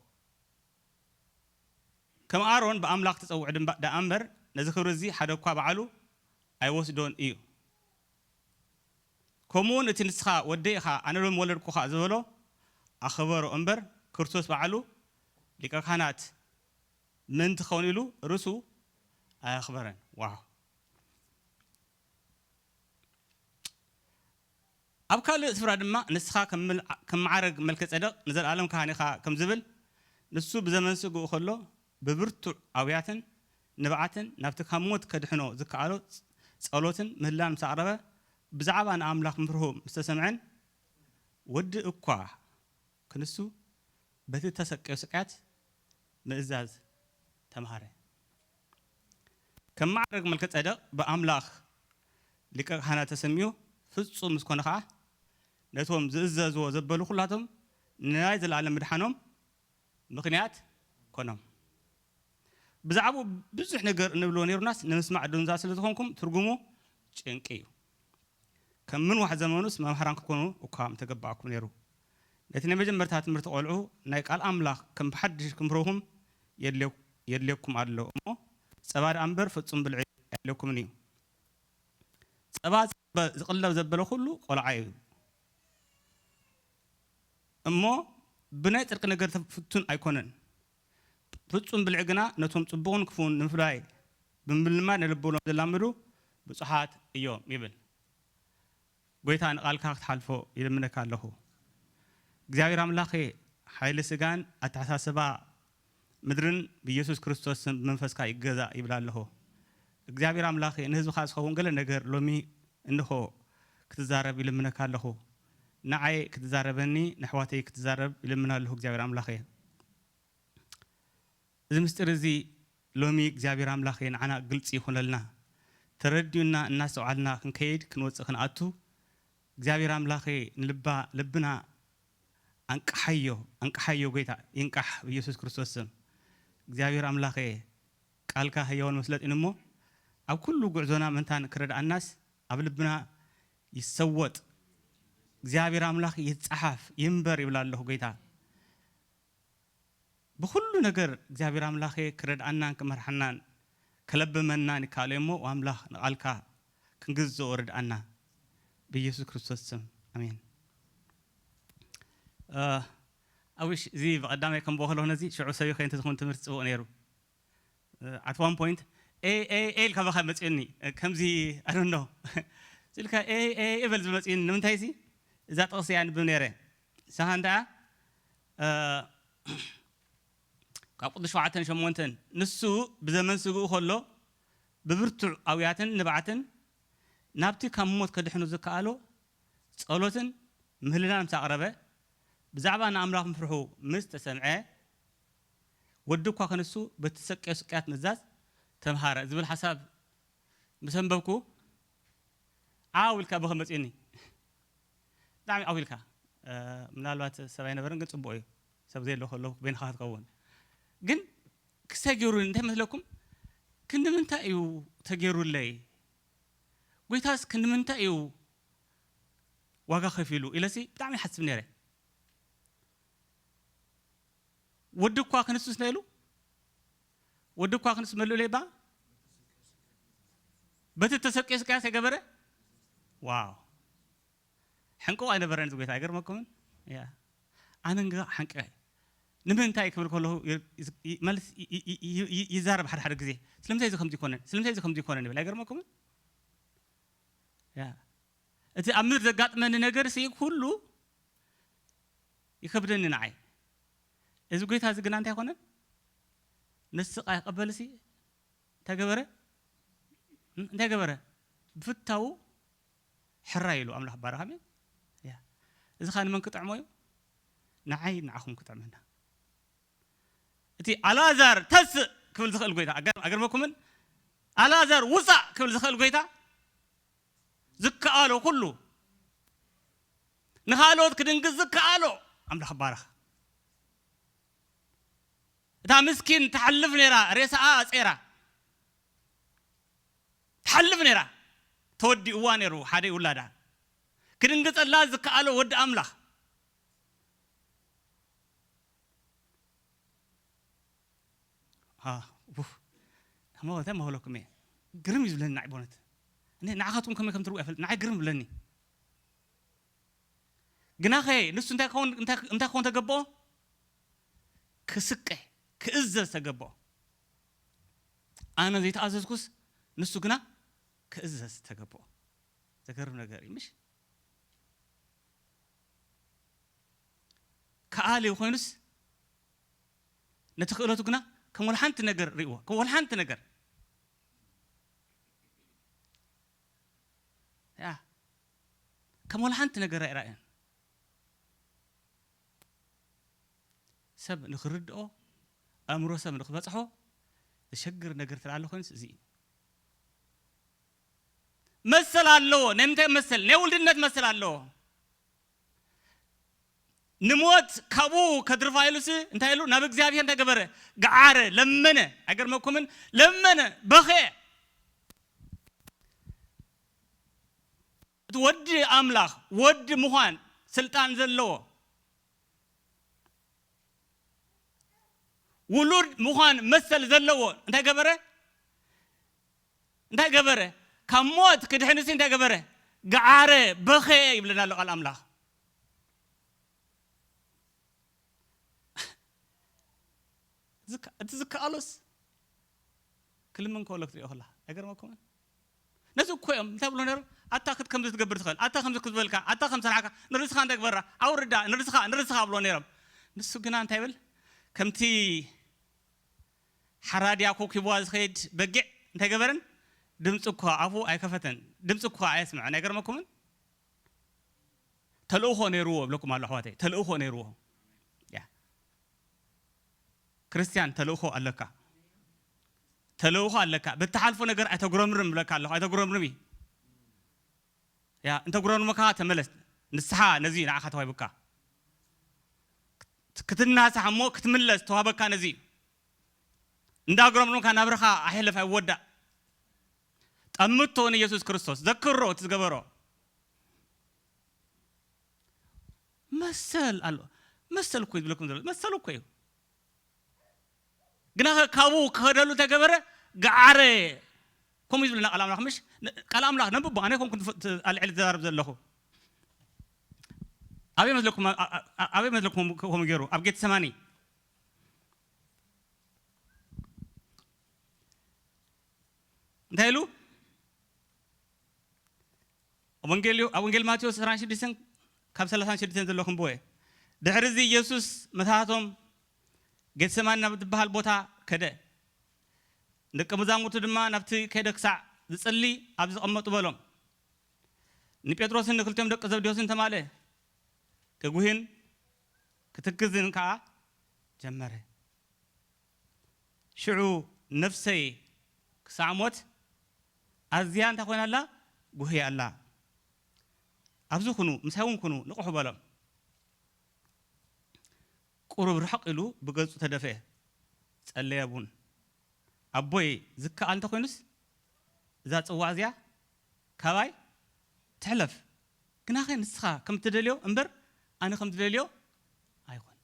ከም ኣሮን ብኣምላኽ ተጸውዑ ድምባ-፣ ደኣ እምበር ነዚ ክብሪ እዚ ሓደ እኳ ባዕሉ ኣይወስዶን እዩ። ከምኡውን እቲ ንስኻ ወደይ ኢኻ፣ ኣነ ሎም ወለድኩኻ ዝበሎ ኣኸበሮ እምበር ክርስቶስ ባዕሉ ሊቀ ካህናት ምእንቲ ክኸውን ኢሉ ርእሱ ኣየኽበረን። ዋው! ኣብ ካልእ ስፍራ ድማ ንስኻ ከም ምል-፣ ከም መዓረግ መልከ ጸደቕ ንዘለኣለም ካህን ኢኻ ከም ዝብል ንሱ ብዘመን ስግኡ ከሎ ብብርቱዕ ኣውያትን ንብዓትን ናብቲ ካብ ሞት ከድሕኖ ዝከኣሎ ጸ-፣ ጸሎትን ምህላን ምስ ኣቕረበ ብዛዕባ ንኣምላኽ ምፍርሁ ምስ ተሰምዐን ወዲ እኳ ክንሱ በቲ እተሰቀዮ ስቅያት ምእዛዝ ተምሃረ። ከም ማዕረግ መልከ ጸደቕ ብኣምላኽ ሊቀ ካህናት ተሰሚዩ ፍጹም ምስ ኮነ ኸኣ ነቶም ዝእዘዝዎ ዘበሉ ኩላቶም ንናይ ዘለኣለም ምድሓኖም ምኽንያት ኮኖም። ብዛዕባኡ ብዙሕ ነገር እንብልዎ ነይሩናስ ንምስማዕ ድንዛ ስለ ዝኾንኩም ትርጉሙ ጭንቂ እዩ። ከም ምንዋሕ ዘመኑስ መምሃራን ክትኮኑ እኳ ምተገባእኩም ነይሩ። ነቲ ናይ መጀመርታ ትምህርቲ ቆልዑ ናይ ቃል ኣምላኽ ከም ብሓድሽ ክምህረኹም የድልዮ-፣ የድልየኩም ኣሎ እሞ ጸባ ደኣ እምበር ፍጹም ብልዒ ኣየድልየኩምን እዩ። ጸባ ዝቕበ-፣ ዝቕለብ ዘበለ ኩሉ ቆልዓ እዩ። እሞ ብናይ ጽድቂ ነገር ፍቱን ኣይኮነን። ፍጹም ብልዒ ግና ነቶም ጽቡቕን ክፉእን ንምፍላይ ብምልማድ ንልቦኖም ዘላምዱ ብጹሓት እዮም ይብል። ጎይታ ንቓልካ ክትሓልፎ ይልምነካ ኣለኹ። እግዚኣብሔር ኣምላኸ ሓይሊ ስጋን ኣተሓሳስባ ምድርን ብኢየሱስ ክርስቶስ ስም ብመንፈስካ ይገዛእ ይብል ኣለኹ። እግዚኣብሔር ኣምላኸ ንህዝብኻ ዝኸውን ገለ ነገር ሎሚ እንሆ ክትዛረብ ይልምነካ ኣለኹ። ንዓይ ክትዛረበኒ ንኣሕዋተይ ክትዛረብ ይልምን ኣለኹ እግዚኣብሔር ኣምላኸ። እዚ ምስጢር እዚ ሎሚ እግዚኣብሔር ኣምላኸ ንዓና ግልጺ ይኹነልና። ተረዲኡና እናስተውዓልና ክንከይድ ክንወጽእ ክንኣቱ እግዚኣብሔር ኣምላኸ ንልባ ልብና ኣንቅሓዮ፣ ኣንቅሓዮ ጎይታ ይንቃሕ ብኢየሱስ ክርስቶስ ስም። እግዚኣብሔር ኣምላኸ ቃልካ ህያውን መስለጢን እሞ ኣብ ኩሉ ጉዕዞና ምእንታን ክረድኣናስ ኣብ ልብና ይሰወጥ። እግዚኣብሔር ኣምላኽ ይጸሓፍ ይንበር ይብል ኣለኹ ጎይታ። ብኹሉ ነገር እግዚኣብሔር ኣምላኸ ክረድኣናን ክመርሓናን ከለብመናን ይከኣሎ እሞ ኣምላኽ ንቓልካ ክንግዝኦ ርድኣና ብኢየሱስ ክርስቶስ ስም ኣሜን። እ፣ ኣዊሽ እዚ ብቐዳማይ ከም በኸሎ ነዚ ሽዑ ሰብዩ ከይንቲ ዝኾን ትምህርቲ ጽቡቕ ነይሩ። ኣት ዋን ፖይንት ኤ ኤ ኤ ኢልካ በኻ መፅኡኒ። ከምዚ ኣዶኖ ኢልካ ኤ ኤ እበል ዝመፅኡኒ ንምንታይ ሲ እዛ ጥቕሲ እያ ንብብ ነይረ። ንስኻ እንተኣ ካብ ቅዱስ ሸውዓተን ሸሞንተን ንሱ ብዘመን ስግኡ ከሎ ብብርቱዕ ኣውያትን ንብዓትን ናብቲ ካብ ሞት ከድሕኑ ዝከኣሎ ጸሎትን ምህልላን ምስ ኣቕረበ ብዛዕባ ንኣምላኽ ምፍርሑ ምስ ተሰምዐ ወዲ እኳ ክንሱ በቲ ዝሰቀዮ ስቅያት ምእዛዝ ተምሃረ ዝብል ሓሳብ ምስ ኣንበብኩ ዓው ኢልካ በኸ መፅኡኒ። ብጣዕሚ ዓው ኢልካ ምናልባት ሰብ ኣይነበረን ግን ፅቡቅ እዩ ሰብ ዘየለ ከሎ በይንኻ ክትከውን ግን ክስታይ ገይሩኒ እንታይ መስለኩም? ክንዲ ምንታይ እዩ ተገይሩለይ? ጎይታስ ክንዲ ምንታይ እዩ ዋጋ ከፊሉ ኢለሲ ብጣዕሚ ይሓስብ ነይረ። ወዲ እኳ ክንሱስ ነይሉ ወዲ እኳ ክንስ መሉ ለይባ በቲ ተሰቂዮ ስቅያት የገበረ። ዋው ሕንቅቕ ኣይነበረን እዚ ጎይታ ኣይገርመኩምን? ያ ኣነ እንጋ ሓንቀ ንምንታይ ክብል ከለኹ ይ- ይ- መልስ ይ- ይ- ይ- ይ- ይዛረብ ሓደ ሓደ ግዜ ስለምንታይ እዚ ከምዚ ይኮነን ስለምንታይ እዚ ከምዚ ይኮነን ይብል ኣይገርመኩምን? ያ እቲ ኣብ ምድር ዘጋጥመኒ ነገር ሲ ኩሉ ይከብደኒ ንዓይ። እዚ ጎይታ እዚ ግና እንታይ ኮነ? ነስቃ ይቀበል ሲ እንታይ ገበረ? እንታይ ገበረ? ብፍታው ሕራይ ኢሉ ኣምላኽ ባረኽ። ኣሜን። ያ እዚ ኻ ንመን ክጥዕሞ እዩ? ንዓይ ንዓኹም ክጥዕመና። እቲ ኣልኣዛር ተስእ ክብል ዝኽእል ጎይታ፣ ኣገር-፣ ኣገርመኩምን ኣልኣዛር ውፃእ ክብል ዝኽእል ጎይታ ዝከኣሎ ኩሉ፣ ንኻልኦት ክድንግዝ ዝከኣሎ ኣምላኽ ባረኽ። እታ ምስኪን ትሓልፍ ነይራ፣ ሬሳኣ ኣጼራ ትሓልፍ ነይራ። ተወዲእዋ ነይሩ ሓደ ውላዳ። ክድንግጸላ ዝከኣሎ ወዲ ኣምላኽ። አ፣ ኡፍ። ታሞ-፣ ታሞ በለኩም እየ። ግርም እዩ ዝብለኒ ንዓይ በእውነት። እኔ ንዓኻትኩም ከመይ ከም ትርእዩ ኣይፈልጥ፣ ንዓይ ግርም ይብለኒ። ግናኸ ንሱ እንታይ ክኸውን፣ እንታይ፣ እንታይ ክኸውን ተገብኦ? ክስቀ፣ ክእዘዝ ተገብኦ። ኣነ ዘይተኣዘዝኩስ ንሱ ግና ክእዘዝ ተገብኦ። ዘገርም ነገር እዩ፣ ምሽ? ከኣሊ ኮይኑስ ነቲ ክእለቱ ግና ከም ወላ ሓንቲ ነገር ርእይዎ፣ ከም ወላ ሓንቲ ነገር። ያ፣ ከም ወላ ሓንቲ ነገር ኣይረኣየን። ሰብ ንኽርድኦ፣ ኣእምሮ ሰብ ንኽበጽሖ ዘሸግር ነገር ተላለ ኮይኑስ እዚ እዩ። መሰል ኣለዎ። ናይ ምንታይ መሰል? ናይ ውልድነት መሰል ኣለዎ። ንሞት ካብኡ ከድርፋ ኢሉሲ እንታይ ኢሉ? ናብ እግዚኣብሔር እንታይ ገበረ? ገዓረ፣ ለመነ። ኣይገርመኩምን? ለመነ፣ በኸየ። እቲ ወዲ ኣምላኽ፣ ወዲ ምዃን ስልጣን ዘለዎ፣ ውሉድ ምዃን መሰል ዘለዎ እንታይ ገበረ? እንታይ ገበረ? ካብ ሞት ክድሕንሲ እንታይ ገበረ? ገዓረ፣ በኸየ ይብለና ኣሎ ቃል ኣምላኽ። ዝከ-፣ እቲ ዝከኣሎስ ክልምን ከሎ ክትሪኦ ከላ ኣይገርመኩምን? ነዚ እኮ እዮም እንታይ ብሎ ነይሮም? ኣታ ክት-፣ ከምዚ ትገብር ትኽእል፣ ኣታ ከምዚ ክትበልካ፣ ኣታ ከም ሰራሕካ፣ ንርእስኻ እንታይ ግበራ፣ ኣውርዳ፣ ንርእስኻ፣ ንርእስኻ ብሎ ነይሮም። ንሱ ግና እንታይ ይብል? ከምቲ ሓራድያ ኮኪብዋ ዝኸይድ በጊዕ እንታይ ገበረን? ድምፂ እኳ ኣፉ ኣይከፈተን፣ ድምፂ እኳ ኣየስምዐን። ኣይገርመኩምን? ተልእኾ ነይርዎ እብለኩም ኣሎ ኣሕዋተይ፣ ተልእኾ ነይርዎ። ያ። ክርስትያን ተልእኾ ኣለካ፣ ተልእኾ ኣለካ። ብትሓልፎ ነገር ኣይተጉረምርም እብለካ ኣለኹ፣ ኣይተጉረምርም እዩ። ያ፣ እንተጉረምርመካ ተመለስ። ንስሓ ነዚ ንዓኻ ተዋሂቡካ። ክትናሳሕ እሞ ክትምለስ ተዋህበካ ነዚ። እንዳጉረምረምካ ናብርኻ ኣሕልፍ ኣይወዳእ። ጠምቶ ንየሱስ ክርስቶስ ዘክሮ እቲ ዝገበሮ። መሰል ኣሎ። መሰል እኮ እዩ ዝብለኩም ዘሎ። መሰል እኮ እዩ። ግና ከ ካብኡ ክኸደሉ ተገበረ፣ ገዓረ። ከምኡ እዩ ዝብለና ቃል ኣምላኽ፣ ምሽ? ቃል ኣምላኽ ነንብቦ፣ ኣነ ኮንኩ ኣልዕል ዝዛረብ ዘለኹ። ኣበይ መስለኩም፣ ኣ-፣ ኣ-፣ ኣበይ መስለኩም ከምኡ ገይሩ? ኣብ ጌተሰማኒ። እንታይ ኢሉ? ኣብ ወንጌል ዮ-፣ ኣብ ወንጌል ማቴዎስ ዕስራን ሽዱሽተን ካብ ሰላሳን ሽዱሽተን ዘሎ ክንብቦ እየ። ድሕሪ እዚ ኢየሱስ ምሳቶም ጌተሰማኒ ናብ እትበሃል ቦታ ከደ። ደቀ መዛሙርቱ ድማ ናብቲ ከደ ክሳዕ ዝጽሊ ኣብ ዝቐመጡ በሎም። ንጴጥሮስን ንክልቲኦም ደቂ ዘብዴዎስን ተማልአ። ክጉህይን ክትክዝን ከኣ ጀመረ። ሽዑ ነፍሰይ ክሳዕ ሞት ኣዝያ እንታይ ኮይና ኣላ? ጉህያ ኣላ። ኣብዚ ኩኑ፣ ምሳይ እውን ኩኑ፣ ንቕሑ በሎም። ቁሩብ ርሕቕ ኢሉ ብገጹ ተደፍአ፣ ጸለየ እውን። ኣቦይ፣ ዝከኣል እንተኾይኑስ እዛ ጽዋዕ እዚኣ ካባይ ትሕለፍ። ግናኸ ንስኻ ከም ትደልዮ እምበር ኣነ ከም ዝደልዮ ኣይኮን።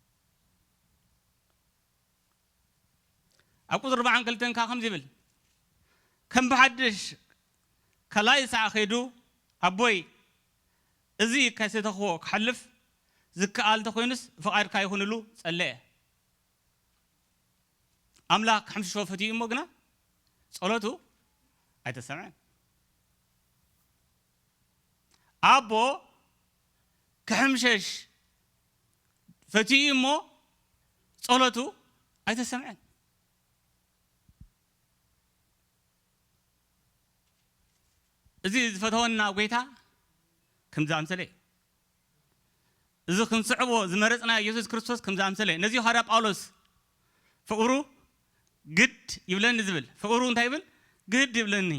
ኣብ ቁጽሪ ኣርባዓን ክልተን ከኣ ከምዚ ይብል፣ ከም ብሓድሽ ካልኣይ ሳዕ ከይዱ፣ ኣቦይ፣ እዚ ከይሰተኽዎ ክሓልፍ ዝከኣል እንተኾይኑስ ፍቓድካ ይኹን ኢሉ ጸለየ። ኣምላኽ ክሕምሽሾ ፈትዩ እሞ ግና ጸሎቱ ኣይተሰምዐን። ኣቦ ክሕምሸሽ ፈትዩ እሞ ጸሎቱ ኣይተሰምዐን። እዚ ዝፈተወና ጎይታ ከምዚ ኣምሰለ እዩ። እዚ ክንስዕቦ ዝመረጽና ኢየሱስ ክርስቶስ ከምዚ ኣምሰለ እዩ። ነዚ እዩ ሃዋርያ ጳውሎስ ፍቕሩ ግድ ይብለኒ ዝብል፣ ፍቕሩ እንታይ ይብል? ግድ ይብለኒ።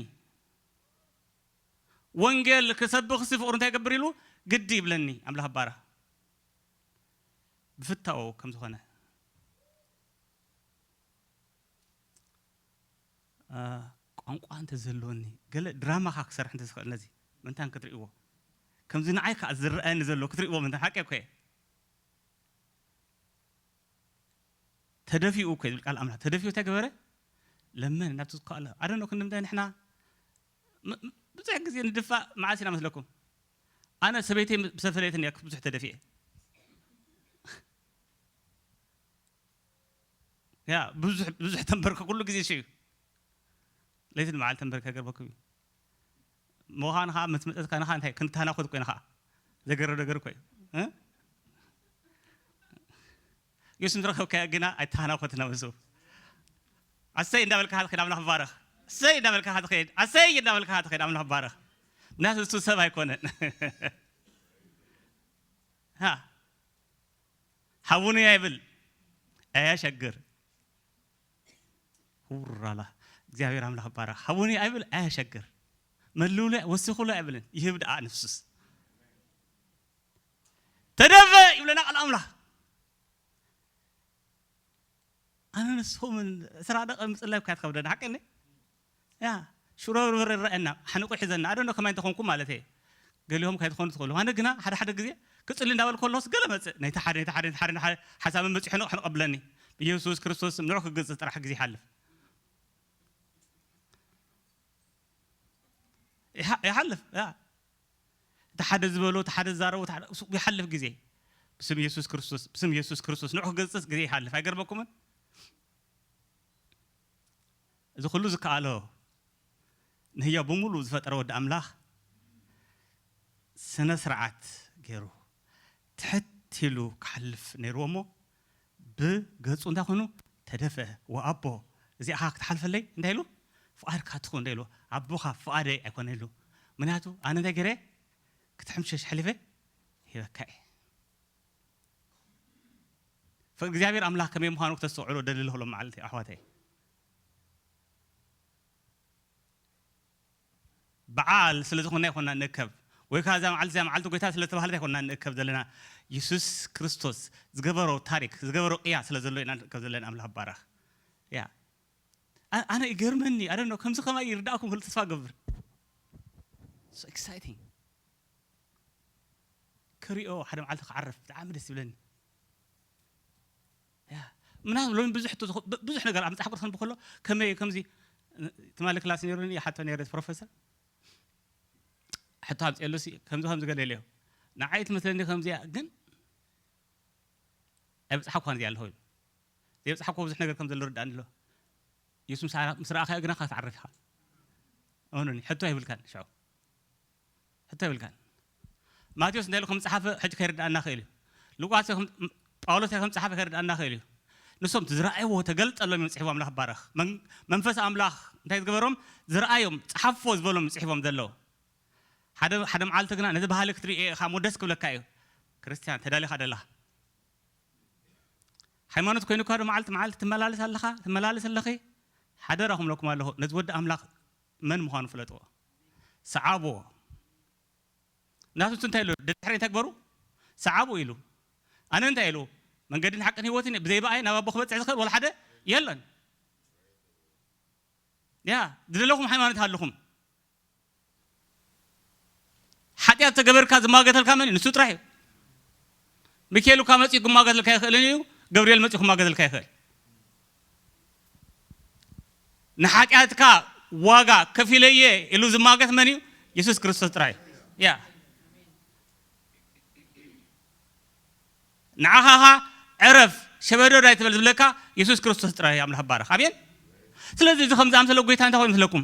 ወንጌል ክሰብኽሲ ፍቕሩ እንታይ ይገብር ኢሉ? ግድ ይብለኒ። ኣምላኽ ባራ ብፍታው ከም ዝኾነ። ቋንቋ እንተ ዘለኒ፣ ገለ ድራማ ካ ክሰርሕ እንተ ዝኽእል፣ ነዚ ምንታን ክትርእይዎ፣ ከምዚ ንዓይ ከዓ ዝረኣየኒ ዘሎ ክትርእይዎ ምንታን ሓቂ እኮ እየ። ተደፊኡ እኮ ዝብል ቃል ኣምላኽ፣ ተደፊኡ እንታይ ገበረ? ለመን ናብቲ ዝከኣሎ። ኣደኖ ክንዲ ምንታይ ንሕና ም- ም- ብዙሕ ግዜ ንድፋእ መዓስ ኢና መስለኩም? ኣነ ሰበይተይ ምስ- ብሰፈለየትን እያ ብዙሕ ተደፊኤ። ያ ብዙሕ ብዙሕ ተንበርከ ኩሉ ግዜ ሽዩ። ለይትን መዓልትን ተንበርከ ገርበኩም እዩ። ምዃን ኸዓ ምስ መጸት ካና ኸዓ እንታይ ክንተሃናኾት ኮይና ኸዓ ዘገርም ነገር እኮ እዩ። እ? የሱስ ምስ ረኸብካዮ ግና ኣይተሃናኾትና ምስኡ። ኣሰይ እንዳበልካ ኸዓ ትኸይድ ኣምላኽ ባረኽ። ኣሰይ እንዳበልካ ኸዓ ትኸይድ ኣሰይ እንዳበልካ ኸዓ ትኸይድ ኣምላኽ ባረኽ። ምክንያቱ እሱ ሰብ ኣይኮነን። ሃ ሃቡኒ ኣይብል ኣያሸግር። ሁራላ እግዚኣብሔር ኣምላኽ ባረኽ። ሃቡኒ ኣይብል ኣያሸግር። መልውለ ወስኹለ ኣይብልን ይህብ ደኣ ንፍሱስ ተደፈ ይብለና ቃል ኣምላኽ። ኣነ ንስኹምን ስራ ደቐ ምጽላይ እኳ ትኸብደና ሓቂ እንዴ? ያ ሽሮ በርበረ ይረኣየና ሓንቑ ሒዘና ኣደኖ ከማይ እንተኾንኩም ማለት እየ። ገሊኦም ካይትኾኑ ትኽእሉ ኣነ ግና ሓደ ሓደ ግዜ ክጽሊ እንዳበል ከለስ ገለ መጽእ ነይቲ ሓደ ነይቲ ሓደ ነይቲ ሓደ ሓደ ሓሳብ መጺሑ ንቕ ንቐብለኒ ብኢየሱስ ክርስቶስ ንዑ ክግጽ ጥራሕ ግዜ ይሓልፍ። ይሓልፍ ያ እቲ ሓደ ዝበሎ እቲ ሓደ ዛረቦ ይሓልፍ ግዜ ብስም ኢየሱስ ክርስቶስ ብስም ኢየሱስ ክርስቶስ ንዑ ክገጽጽ ግዜ ይሓልፍ ኣይገርመኩምን? እዚ ኩሉ ዝከኣሎ ንህያው ብምሉእ ዝፈጠረ ወዲ ኣምላኽ ስነ ስርዓት ገይሩ ትሕት ኢሉ ክሓልፍ ነይርዎ እሞ ብገጹ እንታይ ኮይኑ ተደፍአ ወኣቦ እዚኣኻ ክትሓልፈለይ እንታይ ኢሉ ፍቓድካ ትኹን እንታይ ኢሉ ኣቦኻ ፍቓደይ ኣይኮነ ኢሉ ምክንያቱ ኣነ እንታይ ገይረ ክትሕምሸሽ ሕሊፈ ሂበካ እየ ፍቅሪ እግዚኣብሔር ኣምላኽ ከመይ ምዃኑ ክተስተውዕሎ ደሊ ለኽሎ መዓልቲ ኣሕዋተይ በዓል ስለ ዝኾንና ኣይኮንና ንእከብ ወይ ከዓ እዛ መዓልቲ እዚኣ መዓልቲ ጎይታ ስለ ዝተባህለት ኣይኮንና ንእከብ ዘለና የሱስ ክርስቶስ ዝገበሮ ታሪክ ዝገበሮ ቅያ ስለ ዘሎ ኢና ንእከብ ዘለና ኣምላኽ ባረኽ ያ ኣነ ይገርመኒ ኣደ ከምዚ ከማይ ይርዳእኩም ክብል ተስፋ ገብር exciting ክሪኦ ሓደ መዓልቲ ክዓርፍ ብጣዕሚ ደስ ይብለኒ ምናምን ሎሚ ብዙሕ ብዙሕ ነገር ኣብ መፅሓፍ ቅዱስ ከንብ ከሎ ከመይ ከምዚ ትማሊ ክላስ ነይሩኒ ይሓቶ ነይረ ፕሮፌሰር ሕቶ ኣምፅኤሉ ከምዚ ከምዚ ገለ ኢለዮ ንዓይ ትመስለኒ ከምዚያ ግን ኣይበፅሓኳን እዚኣ ኣለኹ ኢሉ ዘይበፅሓኮ ብዙሕ ነገር ከም ዘሎ ርዳእኒ ኣሎ የሱስ ምስ ረኣኻዮ ግና ክትዓርፍ ኢኻ እመኑኒ ሕቶ ኣይብልካን ሽዑ ሕቶ ይብልካን ማቴዎስ እንታይ ኢሉ ከም ዝፀሓፈ ሕጂ ከይርድኣና ክእል እዩ ሉቃስ ጳውሎስ ከም ዝፀሓፈ ከይርድኣና ክእል እዩ ንሶም ዝረኣይዎ ተገልጠሎም እዮም ፅሒፎም ኣምላኽ ባረኽ መንፈስ ኣምላኽ እንታይ ዝገበሮም ዝረኣዮም ፀሓፎ ዝበሎም ፅሒፎም ዘለዉ ሓደ ሓደ መዓልቲ ግና ነዚ ባህሊ ክትርኢ ኢኻ ሞ ደስ ክብለካ እዩ ክርስትያን ተዳሊኻ ደለኻ ሃይማኖት ኮይኑካ ዶ መዓልቲ መዓልቲ ትመላለስ ኣለኻ ትመላለስ ኣለኺ ሓደራ ክምለኩም ኣለኹ ነዚ ወዲ ኣምላኽ መን ምዃኑ ፍለጥዎ ሰዓብዎ ናቱ እንታይ ኢሉ ድሕሪ እንታይ ግበሩ ሰዓቡ ኢሉ ኣነ እንታይ ኢሉ መንገድን ሓቅን ህይወትን ብዘይ ብኣይ ናብ ኣቦ ክበፅሕ ዝኽእል ወላ ሓደ የለን ያ ዝደለኹም ሃይማኖት ኣለኹም ሓጢኣት ተገበርካ ዝማገተልካ መን እዩ ንሱ ጥራሕ እዩ ሚካኤል እኳ መፂኡ ክማገተልካ ይኽእልን እዩ ገብርኤል መፂኡ ክማገተልካ ይኽእል ንሓጢኣትካ ዋጋ ከፊለየ ኢሉ ዝማገት መን እዩ የሱስ ክርስቶስ ጥራይ እዩ ያ ንዓኻ ኻ ዕረፍ ሸበዶድ ኣይትበል ዝብለካ የሱስ ክርስቶስ ጥራይ ኣምላኽ ባረኽ ኣሜን ስለዚ እዚ ከም ዝኣምሰለ ጎይታ እንታይ ኮይኑ ይመስለኩም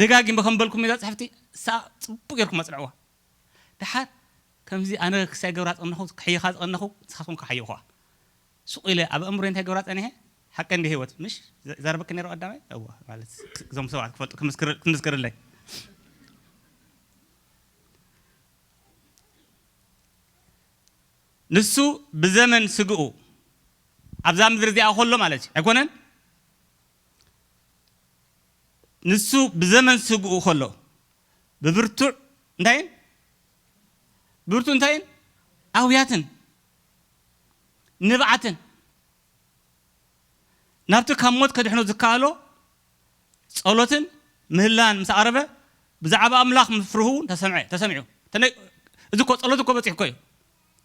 ደጋጊመ ከም በልኩም እዛ ፅሕፍቲ እሳ ፅቡቅ ጌርኩም ኣፅንዕዋ ድሓር ከምዚ ኣነ ክሳይ ገብራ ፀነኹ ክሕይኻ ዝቐነኹ ንስኻትኩም ክሓይኹዋ ሱቕ ኢለ ኣብ ኣእምሮ እንታይ ገብራ ፀኒሐ ሓቂ እንዲ ህይወት ምሽ ዘርበክ ነይሩ ቀዳማይ እዋ ማለት እዞም ሰባት ክፈልጡ ክምስክርለይ ንሱ ብዘመን ስግኡ ኣብዛ ምድሪ እዚኣ ከሎ ማለት እዩ ኣይኮነን። ንሱ ብዘመን ስግኡ ከሎ ብብርቱዕ እንታይን ብብርቱዕ እንታይን ኣውያትን ንብዓትን ናብቲ ካብ ሞት ከድሕኖ ዝከኣሎ ጸሎትን ምህላን ምስ ኣቕረበ ብዛዕባ ኣምላኽ ምፍርሁ ተሰምዐ ተሰሚዑ። ተነ- እዚ እኮ ጸሎት እኮ በፂሕ እኮ እዩ።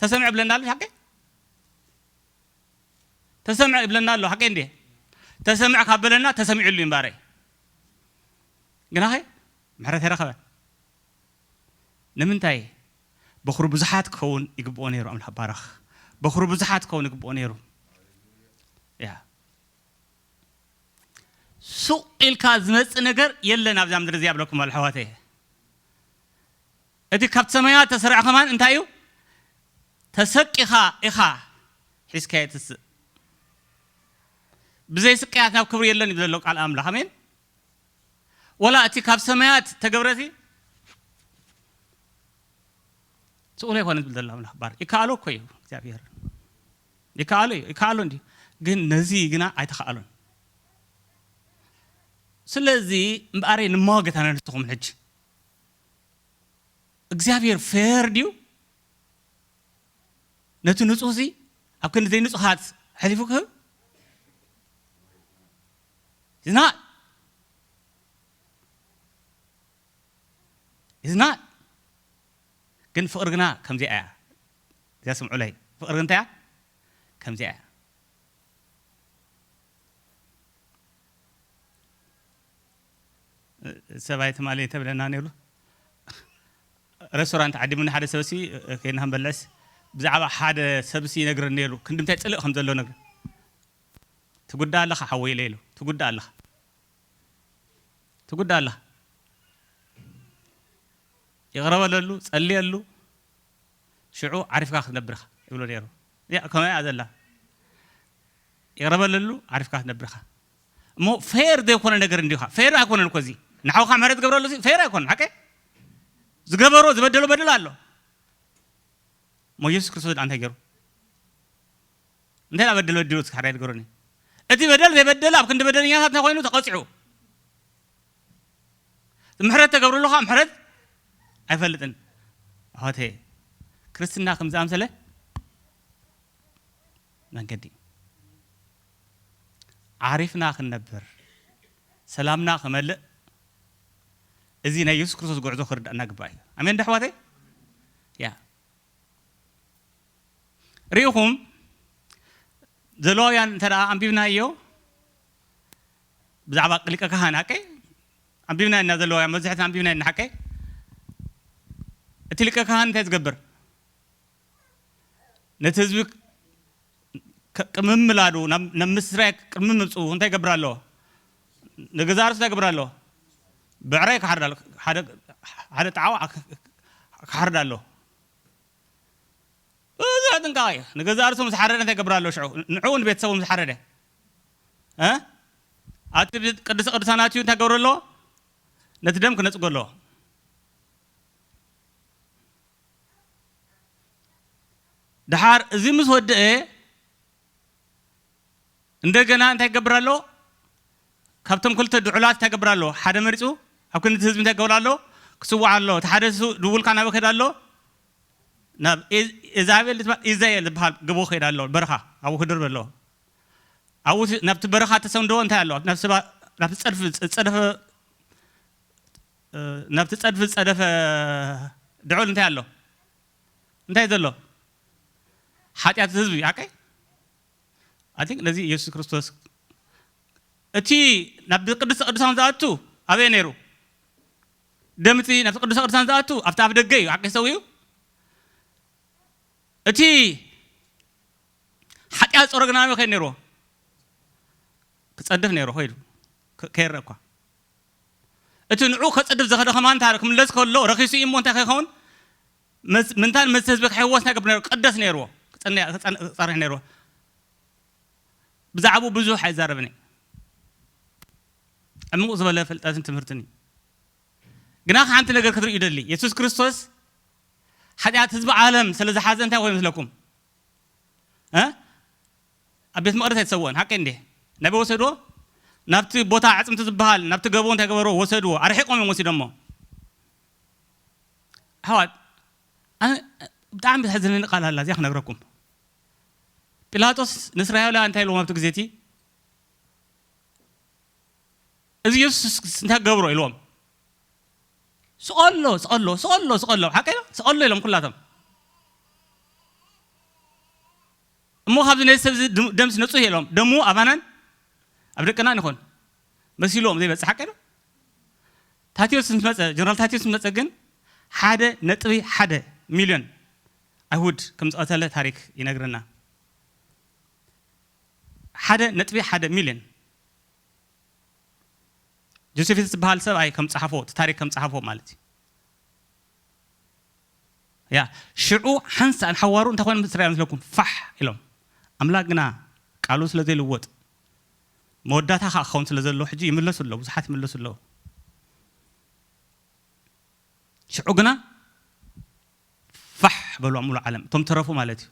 ተሰምዐ ብለና ኣሎ ሓቂ? ተሰምዐ ይብለና ኣሎ ሓቂ እንዴ? ተሰምዐ ካብ በለና ተሰሚዑሉ እዩ እምበኣረይ። ግናኸ ምሕረት ኣይረኸበን። ንምንታይ? በኹሪ ብዙሓት ክኸውን ይግብኦ ነይሩ። ኣምላኽ ባረኽ። በኹሪ ብዙሓት ክኸውን ይግብኦ ነይሩ። ያ ሱቕ ኢልካ ዝመጽእ ነገር የለን ኣብዛ ምድሪ እዚኣ ብለኩም ኣሎ ኣሕዋተይ። እቲ ካብ ሰማያት ተሰሪዑ ከማን እንታይ እዩ? ተሰቂኻ ኢኻ ሒዝካዮ ትስእ። ብዘይ ስቅያት ናብ ክብሪ የለን እዩ ዘሎ ቃል ኣምላኽ። ኣሜን። ወላ እቲ ካብ ሰማያት ተገብረቲ ስኡል ኣይኮነን ዝብል ዘሎ ኣምላኽ ባር ይከኣሎ እኮ እዩ እግዚኣብሔር። ይከኣሎ እዩ፣ ይከኣሎ እንዲ። ግን ነዚ ግና ኣይተኸኣሎን። ስለዚ እምበኣረይ ንማወገት ኣነ ንስኹም ሕጂ እግዚኣብሔር ፌር ድዩ? ነቲ ንጹህ እዚ ኣብ ክንዲ ዘይንጹሃት ሕሊፉ ክህብ? It's not. It's not. ግን ፍቕሪ ግና ከምዚኣ እያ። እዚኣ ስምዑለይ። ፍቕሪ እንታይ እያ? ከምዚኣ እያ። ሰብኣይ ትማሊ ተብለና ነይሩ። ሬስቶራንት ዓዲሙኒ ሓደ ሰብሲ ከይና ክንበልዕስ ብዛዕባ ሓደ ሰብሲ ይነግረኒ ነይሩ። ክንዲ እንታይ ጽልእ ከም ዘሎ ነገር። ትጉዳ ኣለኻ ሓወይ ኢለ ኢሉ። ትጉዳ ኣለኻ። ትጉዳ ኣለኻ። ይቕረ በለሉ፣ ጸልየሉ፣ ሽዑ ዓሪፍካ ክትነብር ኢኻ ይብሎ ነይሩ። ያ ከመይ እያ ዘላ? ይቕረ በለሉ፣ ዓሪፍካ ክትነብር ኢኻ። እሞ ፌር ዘይኮነ ነገር እንዲኻ። ፌር ኣይኮነን እኮ እዚ። ንሓውካ ምሕረት ትገብረሉ እዚ ፌር ኣይኮነን። ሓቀ? ዝገበሮ፣ ዝበደሎ በደል ኣሎ። እሞ ኢየሱስ ክርስቶስ ደኣ እንታይ ገይሩ? እንታይ ደኣ በደል በዲሉ እስኪ ሓደ ንገሩኒ። እቲ በደል ዘይበደለ ኣብ ክንዲ በደለኛታት እንታይ ኮይኑ ተቐጺዑ? ምሕረት ተገብርሉ ኸዓ ምሕረት ኣይፈልጥን። ኣሕዋተይ፣ ክርስትና ከም ዝኣምሰለ መንገዲ ዓሪፍና ክንነብር፣ ሰላምና ክመልእ፣ እዚ ናይ የሱስ ክርስቶስ ጉዕዞ ክርዳእና ግባእ እዩ። ኣሜን ዶ ኣሕዋተይ? ያ። ርኢኹም፣ ዘለዋውያን እንተ ደኣ ኣንቢብናዮ፣ ብዛዕባ ሊቀ ካህን ሓቀይ ኣንቢብና ኢና፣ ዘለዋውያን መብዛሕትና ኣንቢብና ኢና ሓቀይ። እቲ ሊቀ ካህን እንታይ ዝገብር? ነቲ ህዝቢ ከ-፣ ቅድሚ ምላዱ፣ ናብ፣ ናብ ምስራይ ቅድሚ ምምጽኡ እንታይ ይገብር ኣሎ? ንገዛእ ርእሱ እንታይ ይገብር ኣሎ? ብዕራይ ክሓርድ ኣሎ። ሓደ፣ ሓደ ጣዕዋ ክሓርድ ኣሎ። ብዙሕ ጥንቃቐ እዩ። ንገዛእ ርእሱ ምስ ሓረደ እንታይ ይገብር ኣሎ ሽዑ? ንዕኡ ንቤተሰቡ ምስ ሓረደ፣ እ? ኣብቲ ቅድስተ ቅዱሳን ኣትዩ እንታይ ይገብር ኣሎ? ነቲ ደም ክነጽጎ ኣለዎ። ደሓር እዚ ምስ ወደአ እንደገና እንታይ ይገብር ኣሎ? ካብቶም ክልተ ድዑላት እንታይ ይገብር ኣሎ? ሓደ መሪጹ ኣብ ክንዲ ህዝቢ እንታይ ይገብር ኣሎ? ክስዋዕ ኣሎ። እቲ ሓደ እሱ ድውልካ ናበይ ከይዳ ኣሎ? ናብ ኤ-፣ ኤዛቤል ዝበሃል፣ ኢዛቤል ዝበሃል ግቦ ከይዳ ኣሎ። በረኻ ኣብኡ ክድርብ ኣሎ። ኣብኡ ሲ-፣ ናብቲ በረኻ ተሰንዶ እንታይ ኣሎ? ናብ ሰባ-፣ ናብቲ ጸድፊ ዝጸደፈ፣ እ፣ ናብቲ ጸድፊ ዝጸደፈ ድዑል እንታይ ኣሎ? እንታይ ዘሎ? ሓጢኣት ህዝቢ፣ ሓቀይ? I think ነዚ ኢየሱስ ክርስቶስ እቲ ናብ ቅድስተ ቅዱሳን ዝኣቱ ኣበይ ነይሩ? ደምፂ ናብቲ ቅዱሰ ቅዱሳን ዝኣቱ ኣብቲ ኣፍ ደገ እዩ፣ ሓቂ ሰው እዩ። እቲ ሓጢኣት ጸረግና ኣበይ ከይድ ነይርዎ? ክጸድፍ ነይሩ፣ ከይዱ፣ ከ-፣ ከይረአ እኳ። እቲ ንዑ ከጸድፍ ዝኸደ ከማን እንታ ክምለስ ከሎ ረኺሱ እዩ እሞ እንታይ ከይኸውን? መስ-፣ ምንታን ምስ ህዝቢ ክሕወስ እንታይ ገብር ነይሩ? ቅደስ ነይርዎ። ክጸንዕ-፣ ክጸን-፣ ክጸርሕ ነይርዎ። ብዛዕባኡ ብዙሕ ኣይዛረብን እየ። ዕሙቕ ዝበለ ፍልጠትን ትምህርትን እዩ። ግና ሓንቲ ነገር ክትርእዩ ይደሊ። የሱስ ክርስቶስ ሓጢኣት ህዝቢ ዓለም ስለ ዝሓዘ እንታይ ኮይኑ ይመስለኩም? እ? ኣብ ቤት መቕደስ ኣይተሰውኦን፣ ሓቀይ እንዴ? ናበይ ወሰድዎ? ናብቲ ቦታ ኣዕጽምቲ ዝበሃል፣ ናብቲ ገቦ እንታይ ገበርዎ? ወሰድዎ። ኣርሒቖም እዮም ወሲዶሞ። ኣሕዋት፣ ኣነ ብጣዕሚ ዘሕዝነኒ ቃል ኣላ፣ እዚኣ ክነግረኩም። ጲላጦስ ንእስራኤላውያን እንታይ ኢልዎም ኣብቲ ግዜ እቲ? "እዚ የሱስ እንታይ ክገብሮ?" ኢልዎም። "ስቐሎ፣ ስቐሎ፣ ስቐሎ፣ ስቐሎ፣ ሓቀይ ዶ? ስቐሎ" ኢሎም ኩላቶም። "እሞ ካብዚ ነዚ ሰብ እዚ ድም-፣ ደምስ ነጹህ" ኢሎም። ደሙ ኣባናን ኣብ ደቅናን ይኹን መሲልዎም ዘይበጽሕ፣ ሓቀይ ዶ? ታቲዮስ ምስ መጸ፣ ጀነራል ታቲዮስ ምስ መጸ ግን ሓደ ነጥቢ ሓደ ሚልዮን ኣይሁድ ከም ዝቐተለ ታሪክ ይነግረና። ሓደ ነጥቢ ሓደ ሚልዮን። ጆሴፊስ ዝበሃል ሰብኣይ ከም ጸሓፎ፣ እቲ ታሪክ ከም ጸሓፎ ማለት እዩ። ያ፣ ሽዑ ሓንሳእ ንሓዋሩ እንታይ ኮይኖም እስራኤል መስለኩም? ፋሕ ኢሎም። ኣምላኽ ግና ቃሉ ስለ ዘይልወጥ፣ መወዳእታ ከኣ ክኸውን ስለ ዘለዎ፣ ሕጂ ይምለሱ ኣለዉ፣ ብዙሓት ይምለሱ ኣለዉ። ሽዑ ግና ፋሕ በሉ ኣብ ሙሉእ ዓለም፣ እቶም ተረፉ ማለት እዩ።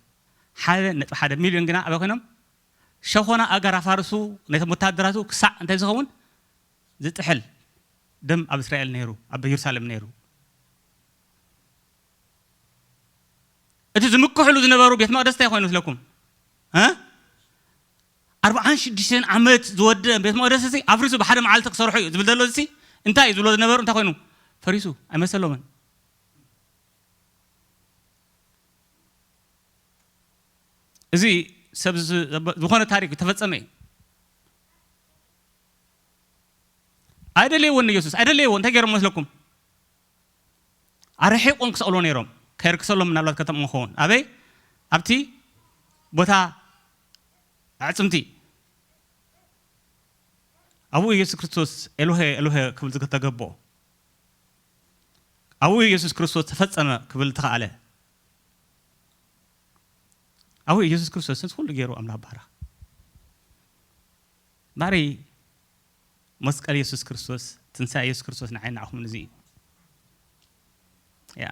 ሓደ ነጥቢ ሓደ ሚልዮን ግና ኣበይ ኮይኖም? ሸኾና ኣገር ኣፋርሱ፣ ነቶም ወታደራቱ ክሳዕ እንታይ ዝኸውን? ዝጥሕል ደም ኣብ እስራኤል ነይሩ፣ ኣብ የሩሳሌም ነይሩ። እቲ ዝምክሕሉ ዝነበሩ ቤት መቕደስ እንታይ ኮይኑ መስለኩም? እ? ኣርብዓን ሽዱሽተን ዓመት ዝወደ ቤት መቕደስ እዚ ኣፍሪሱ ብሓደ መዓልቲ ክሰርሖ እዩ ዝብል ዘሎ እዚ እንታይ እዩ ዝብሎ ዝነበሩ እንታይ ኮይኑ? ፈሪሱ ኣይመሰሎምን። እዚ ሰብ ዝ-፣ ዝኾነ ታሪክ ዝተፈጸመ እዩ። ኣይደለይዎን ኢየሱስ፣ ኣይደለይዎ። እንታይ ገይሮም መስለኩም? ኣርሒቆም ክሰቕሎ ነይሮም። ከየርክሰሎም ምናልባት ከተማ ክኸውን። ኣበይ? ኣብቲ ቦታ ኣዕጽምቲ። ኣብኡ ኢየሱስ ክርስቶስ ኤሎሄ፣ ኤሎሄ ክብል ዝተገብኦ። ኣብኡ ኢየሱስ ክርስቶስ ተፈጸመ ክብል ተኻኣለ። ኣብኡ ኢየሱስ ክርስቶስ ነዚ ኩሉ ገይሩ ኣምላኽ ባረኽ። ማሪ መስቀል ኢየሱስ ክርስቶስ፣ ትንሳኤ ኢየሱስ ክርስቶስ ንዓይ ንዓኹም እዚ እዩ። ያ።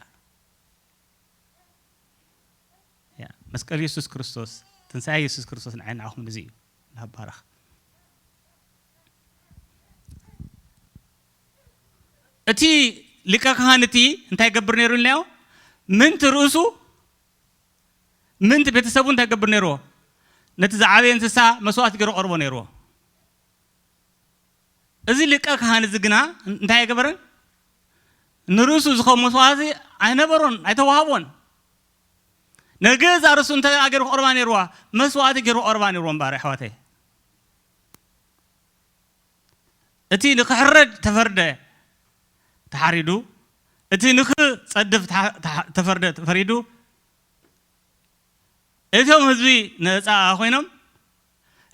ያ። መስቀል ኢየሱስ ክርስቶስ፣ ትንሳኤ ኢየሱስ ክርስቶስ ንዓይ ንዓኹም እዚ እዩ። ኣምላኽ ባረኽ። እቲ ሊቀ ካህን እቲ እንታይ ይገብር ነይሩ ኢልናዮ? ምንቲ ርእሱ፣ ምንቲ ቤተሰቡ እንታይ ይገብር ነይርዎ? ነቲ ዝዓበየ እንስሳ መስዋዕቲ ገይሩ ቀርቦ ነይርዎ። እዚ ሊቀ ካህን እዚ ግና እንታይ ኣይገበረን? ንርእሱ ዝኸውን መስዋዕቲ ኣይነበሮን፣ ኣይተዋህቦን። ንገዛ ርእሱ እንታይ ገይሩ ክቐርባ ነይርዋ? መስዋዕቲ ገይሩ ክቐርባ ነይርዎ እምበኣር፣ ኣሕዋተይ። እቲ ንኽሕረድ ተፈርደ፣ ተሓሪዱ። እቲ ንኽጸድፍ ተሓ-፣ ተሓ-፣ ተፈርደ፣ ተፈሪዱ። እቶም ህዝቢ ነጻ ኮይኖም፣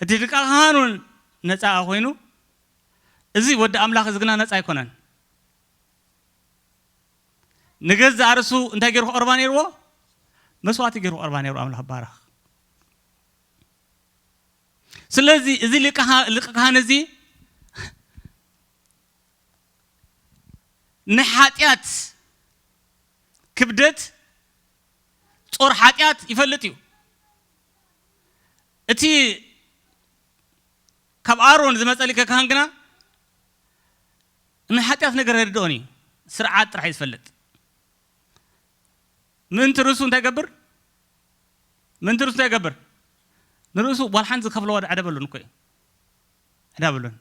እቲ ሊቀ ካህን እውን ነጻ ኮይኑ፣ እዚ ወዲ ኣምላኽ እዚ ግና ነጻ ኣይኮነን። ንገዛእ ርእሱ እንታይ ገይሩ ክቐርባ ነይርዎ? መስዋዕቲ ገይሩ ክቐርባ ነይሩ። ኣምላኽ ባረኽ። ስለዚ እዚ ሊቀ ካ-፣ ሊቀ ካህን እዚ ንሓጢኣት ክብደት ጾር ሓጢኣት ይፈልጥ እዩ። እቲ ካብ ኣሮን ዝመጸ ሊቀ ካህን ግና ንሓጢኣት ነገር ኣይርድኦን እዩ። ስርዓት ጥራሕ እዩ ዝፈልጥ። ምእንቲ ርእሱ እንታይ ይገብር? ምእንቲ ርእሱ እንታይ ይገብር? ንርእሱ ዋላ ሓንቲ ዝከፍሎ ዋዳ ዕዳ በሉን እኮ እዩ። ዕዳ በሉን።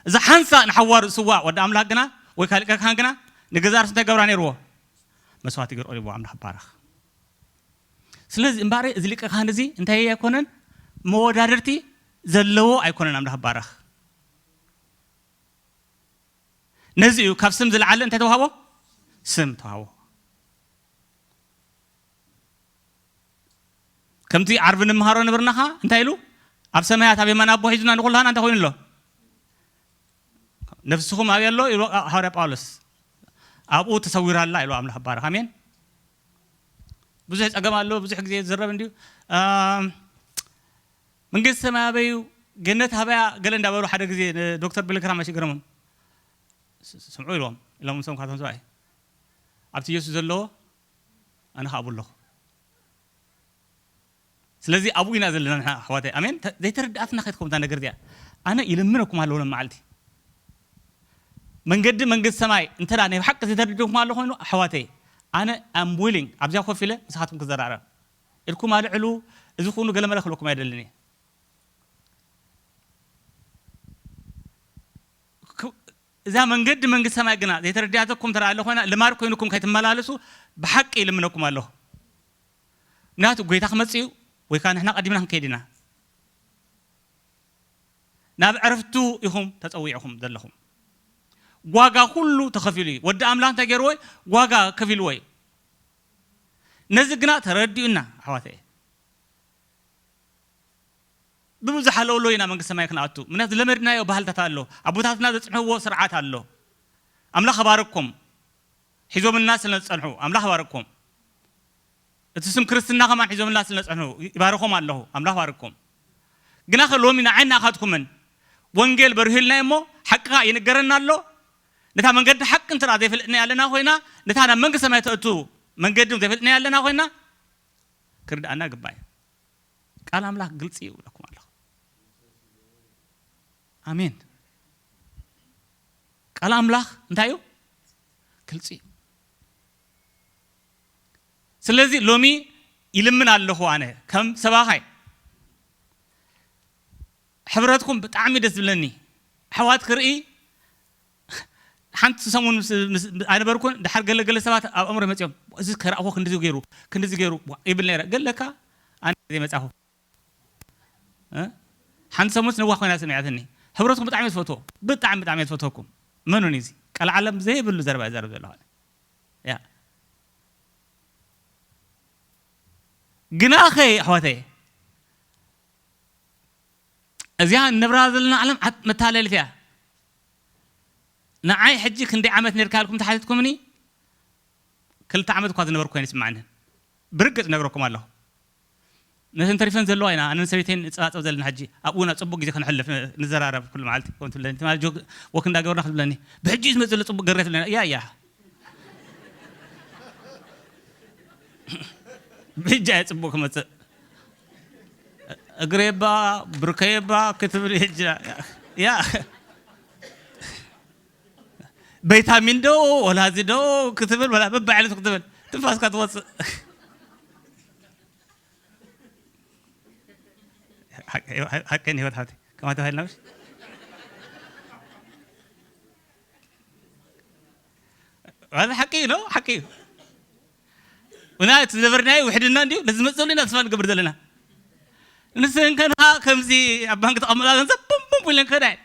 እዛ ሓንሳእ ንሓዋሩ ዝስዋእ ወዲ ኣምላኽ ግና፣ ወይ ካልእ ካህን ግና፣ ንገዛእ ርእሱ እንታይ ገብራ ነይርዎ? መስዋዕቲ ገይሩ ቀሪብዎ። ኣምላኽ ይባረኽ። ስለዚ እምበኣር እዚ ሊቀ ካህን እዚ እንታይ ኣይኮነን? መወዳድርቲ ዘለዎ ኣይኮነን። ኣምላኽ ይባረኽ። ነዚ እዩ ካብ ስም ዝለዓለ እንታይ ተዋህቦ? ስም ተዋህቦ። ከምቲ ዓርቢ ንምሃሮ ነበርና ኸዓ እንታይ ኢሉ? ኣብ ሰማያት ኣብ የማን ኣቦ ሒዙና ንኹላህና እንታይ ኮይኑ ኣሎ? ነፍስኹም ኣበይ ኣሎ? ኢሉ ሃዋርያ ጳውሎስ። ኣብኡ ተሰዊራ ኣላ ኢሉ ኣምላኽ ይባረኽ። ኣሜን። ብዙሕ ጸገም ኣሎ፣ ብዙሕ ግዜ ዝዝረብ እንድዩ። ኣም፣ መንግስቲ ሰማይ ኣበይ እዩ? ገነት ኣበይ እያ? ገለ እንዳበሉ ሓደ ግዜ ንዶክተር ቢሊ ግራሃም ኣይሽግረሞም። ስ-፣ ስምዑ ኢልዎም፣ ኢሎም ንሶም ካብቶም ሰብኣይ። ኣብቲ ኢየሱስ ዘለዎ ኣነ ኸኣ ኣብኡ ኣለኹ። ስለዚ ኣብኡ ኢና ዘለና ንሕና ኣሕዋተይ። ኣሜን። ተ-፣ ዘይተረድኣትና ከይትኸውን እታ ነገር እዚኣ። ኣነ ይልምነኩም ኣለኹ ሎም መዓልቲ። መንገዲ መንግስቲ ሰማይ እንተ ደኣ ናይ ብሓቂ ዘይተረድእኩም ኣሎ ኮይኑ ኣሕዋተይ፣ ኣነ I'm willing ኣብዚኣ ኮፍ ኢለ ምሳኻትኩም ክዘራረብ። ኢድኩም ኣልዕሉ፣ እዚ ኩኑ ገለ መለ ክብለኩም ኣይደልን እየ። ክ-፣ እዛ መንገዲ መንግስቲ ሰማይ ግና ዘይተረድኣትኩም እንተ ደኣ ኣሎ ኮይና ልማድ ኮይኑኩም ከይትመላለሱ ብሓቂ ይልምነኩም ኣለኹ። ምክንያቱ ጎይታ ክመጽእ እዩ ወይ ከዓ ንሕና ቀዲምና ክንከይድ ኢና። ናብ ዕረፍቱ ኢኹም ተጸዊዕኹም ዘለኹም። ጓጋ ኩሉ ተኸፊሉ እዩ። ወዲ ኣምላኽ እንታይ ገይርዎ እዩ? ጓጋ ከፊልዎ እዩ። ነዚ ግና ተረዲኡና ኣሕዋተይ። ብብዙሕ ኣለውሎ ኢና መንግስቲ ሰማይ ክንኣቱ። ምክንያቱ ዝለመድናዮ ባህልታት ኣሎ። ኣቦታትና ዘጽንሕዎ ስርዓት ኣሎ። ኣምላኽ ይባርኩም። ሒዞምልና ስለ ዝጸንሑ ኣምላኽ ይባርኩም። እቲ ስም ክርስትና ከማን ሒዞምልና ስለ ዝጸንሑ ይባርኾም ኣለኹ። ኣምላኽ ይባርኩም። ግናኸ ሎሚ ንዓይ ናኻትኩምን ወንጌል በሪሁልና እሞ ሓቅኻ ይንገረና ኣሎ። ነታ መንገዲ ሓቂ እንተ ደኣ ዘይፈልጥና ኣለና ኮይና፣ ነታ ናብ መንግስቲ ሰማይ ተእቱ መንገዲ ዘይፈልጥና ኣለና ኮይና፣ ክርድኣና ግባእ እዩ። ቃል ኣምላኽ ግልጺ እዩ እብለኩም ኣለኹ። ኣሜን። ቃል ኣምላኽ እንታይ እዩ? ግልጺ እዩ። ስለዚ ሎሚ ይልምን ኣለኹ ኣነ ከም ሰባኻይ። ሕብረትኩም ብጣዕሚ ደስ ዝብለኒ። ኣሕዋት ክርኢ ሓንቲ ሰሙን ምስ፣ ምስ ኣይነበርኩን፣ ድሓር ገለ፣ ገለ ሰባት ኣብ ኣእምሮ መጺኦም፣ "እዚ ከረኣኹ ክንድዚ ገይሩ፣ ክንድዚ ገይሩ" ይብል ነይረ። ግን ለካ ኣነ ዘይመጻኹ። እ? ሓንቲ ሰሙን ነዋሕ ኮይና ሰሚዓትኒ። ሕብረትኩም ብጣዕሚ እየ ዝፈትዎ። ብጣዕሚ፣ ብጣዕሚ እየ ዝፈትወኩም። መኑን እዩ እዚ? ቀልዓለም ዘይብሉ ዘረባ እዛረብ ዘለኹ። ያ። ግናኸ ኣሕዋተይ፣ እዚኣ ንነብራ ዘለና ዓለም ዓት-፣ መታለሊት እያ። ንዓይ ሕጂ ክንደይ ዓመት ነርካ ኢልኩም ተሓቲትኩምኒ፣ ክልተ ዓመት እኳ ዝነበርኩ ኮይኑ ይስምዓኒ። ብርግጽ ነግረኩም ኣለኹ። ነተን ተሪፈን ዘለዋ ኢና፣ ኣነን ሰበይተይን ንጸባጸብ ዘለና ሕጂ። ኣብኡ ናብ ጽቡቕ ግዜ ከነሕልፍ ን-፣ ንዘራረብ ኩሉ መዓልቲ። ከምኡ ትብለኒ፣ ትማሊ ጆግ ወክ እንዳገበርና ክትብለኒ፣ "ብሕጂ እዩ ዝመጽእ ዘሎ ጽቡቕ ገሬ" ትብለኒ። እያ፣ እያ። ብሕጂ ኣየ ጽቡቕ ክመጽእ። እግረየባ፣ ብርከየባ ክትብል ሕጂ። ያ። ቫይታሚን ዶ፣ ወላዚ ዶ ክትብል፣ ወላ በብዓይነቱ ክትብል፣ ትንፋስካ ትወጽእ። ሓቂ-፣ ሓቂ-፣ ሓቂ ህይወት ሓብቲ። ከማይ ተባሂልና ምሽ? ዋላ ሓቂ እዩ፣ ኖ? ሓቂ እዩ። እና እቲ ዝነበርናዮ ውሕድና እንድዩ፣ ነዚ ዝመጽእ ዘሎ ኢና ተስፋ ንገብር ዘለና። ንስን ከና ከምዚ ኣብ ባንክ ተቐመጣ ገንዘብ ቡም ቡም ኢለን ከዳ እየን።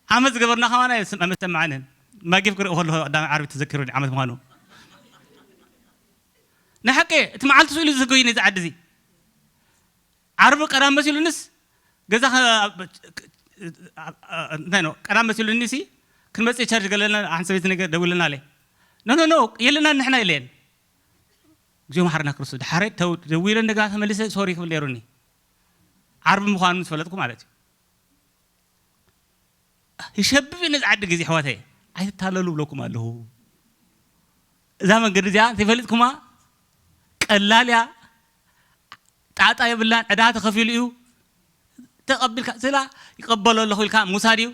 ዓመት ዝገበርና ከማና ይስምዐ መሰማዕንን። ማጊፍ ክርኢ ከለኹ ቀዳማይ ዓርቢ ተዘኪሩኒ ዓመት ምዃኑ። ንሓቂ እቲ መዓልቲ ስኢሉ ዝጎይኒ እዚ ዓዲ እዚ። ዓርቢ ቀዳም መሲሉንስ ገዛ ከ-፣ እንታይ ነው ቀዳም መሲሉኒ ሲ ክንመጽእ ቻርጅ ገለና ሓንቲ ሰበይቲ ነገር ደውልና ኣለ። "ኖ፣ ኖ፣ ኖ፣ የለና ንሕና" ኢለን። "እግዚኣብሔር መሓረና ክርስቶስ" ድሓረይ ተው-፣ ደዊለ እንደገና ተመሊሰ ሶሪ ክብል ነይሩኒ። ዓርቢ ምዃኑ ዝፈለጥኩ ማለት እዩ። ይሸብብ እዩ ነዚ ዓዲ ግዜ ኣሕዋተይ። ኣይትታለሉ እብለኩም ኣለኹ። እዛ መንገዲ እዚኣ እንተይፈሊጥኩማ ቀላል እያ። ጣጣ የብላን። ዕዳ ተኸፊሉ እዩ። ተቐቢልካ ስላ ይቐበሎ ኣለኹ ኢልካ ምውሳድ እዩ።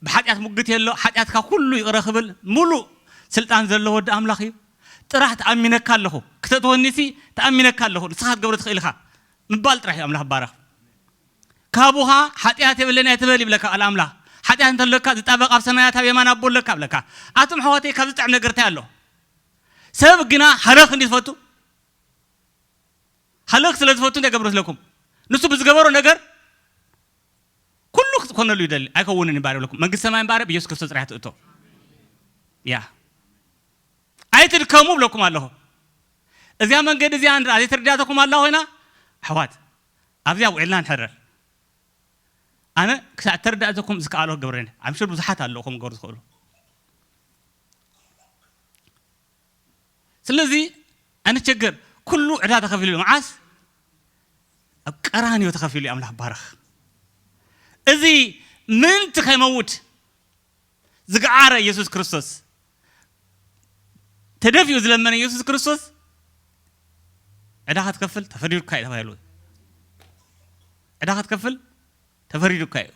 ብሓጢኣት ሙግት የሎ። ሓጢኣትካ ኩሉ ይቕረ ክብል ሙሉእ ስልጣን ዘለዎ ወዲ ኣምላኽ እዩ። ጥራሕ ተኣሚነካ ኣለኹ። ክተእትወኒ ሲ ተኣሚነካ ኣለኹ። ንስኻ ክትገብሮ ትኽእል ኢኻ ምባል ጥራሕ እዩ። ኣምላኽ ይባረኽ። ካቡኻ ሓጢኣት የብለኒ ኣይትበል ይብለካ ቃል ኣምላኽ። ሓጢኣት እንተለካ ዝጣበቕ ኣብ ሰማያት ኣብ የማን ኣቦ ኣለካ ብለካ። ኣቱም ኣሕዋተይ ካብዚ ጥዕም ነገር እንታይ ኣሎ? ሰብ ግና ሃለኽ እንዲ ዝፈቱ፣ ሃለኽ ስለ ዝፈቱ እንታይ ገብሩ ስለኩም? ንሱ ብዝገበሮ ነገር ኩሉ ክኾነሉ ይደሊ። ኣይከውንን እምበኣር ይብለኩም። መንግስቲ ሰማይ እምበኣር ብኢየሱስ ክርስቶስ ጥራሕ ትእቶ። ያ። ኣይትድከሙ ብለኩም ኣለኹ። እዚኣ መንገዲ እዚኣ እንድኣ ዘይተረዳእተኩም ኣላ ኮይና፣ ኣሕዋት፣ ኣብዚኣ ውዒልና ንሕረር። ኣነ ክሳዕ ተረዳእተኩም ዝከኣሎ ክገብረኒ። I'm sure ብዙሓት ኣለዉ ከም ክገብሩ ዝኽእሉ። ስለዚ ኣንቸገር፣ ኩሉ ዕዳ ተኸፊሉ። መዓስ? ኣብ ቀራንዮ ተኸፊሉ እዩ። ኣምላኽ ባረኽ። እዚ ምእንቲ ከይመውት ዝገዓረ ኢየሱስ ክርስቶስ፣ ተደፊኡ ዝለመነ ኢየሱስ ክርስቶስ ዕዳ ክትከፍል ተፈሪዱካ እዩ ተባሂሉ። ዕዳ ክትከፍል ተፈሪዱካ እዩ።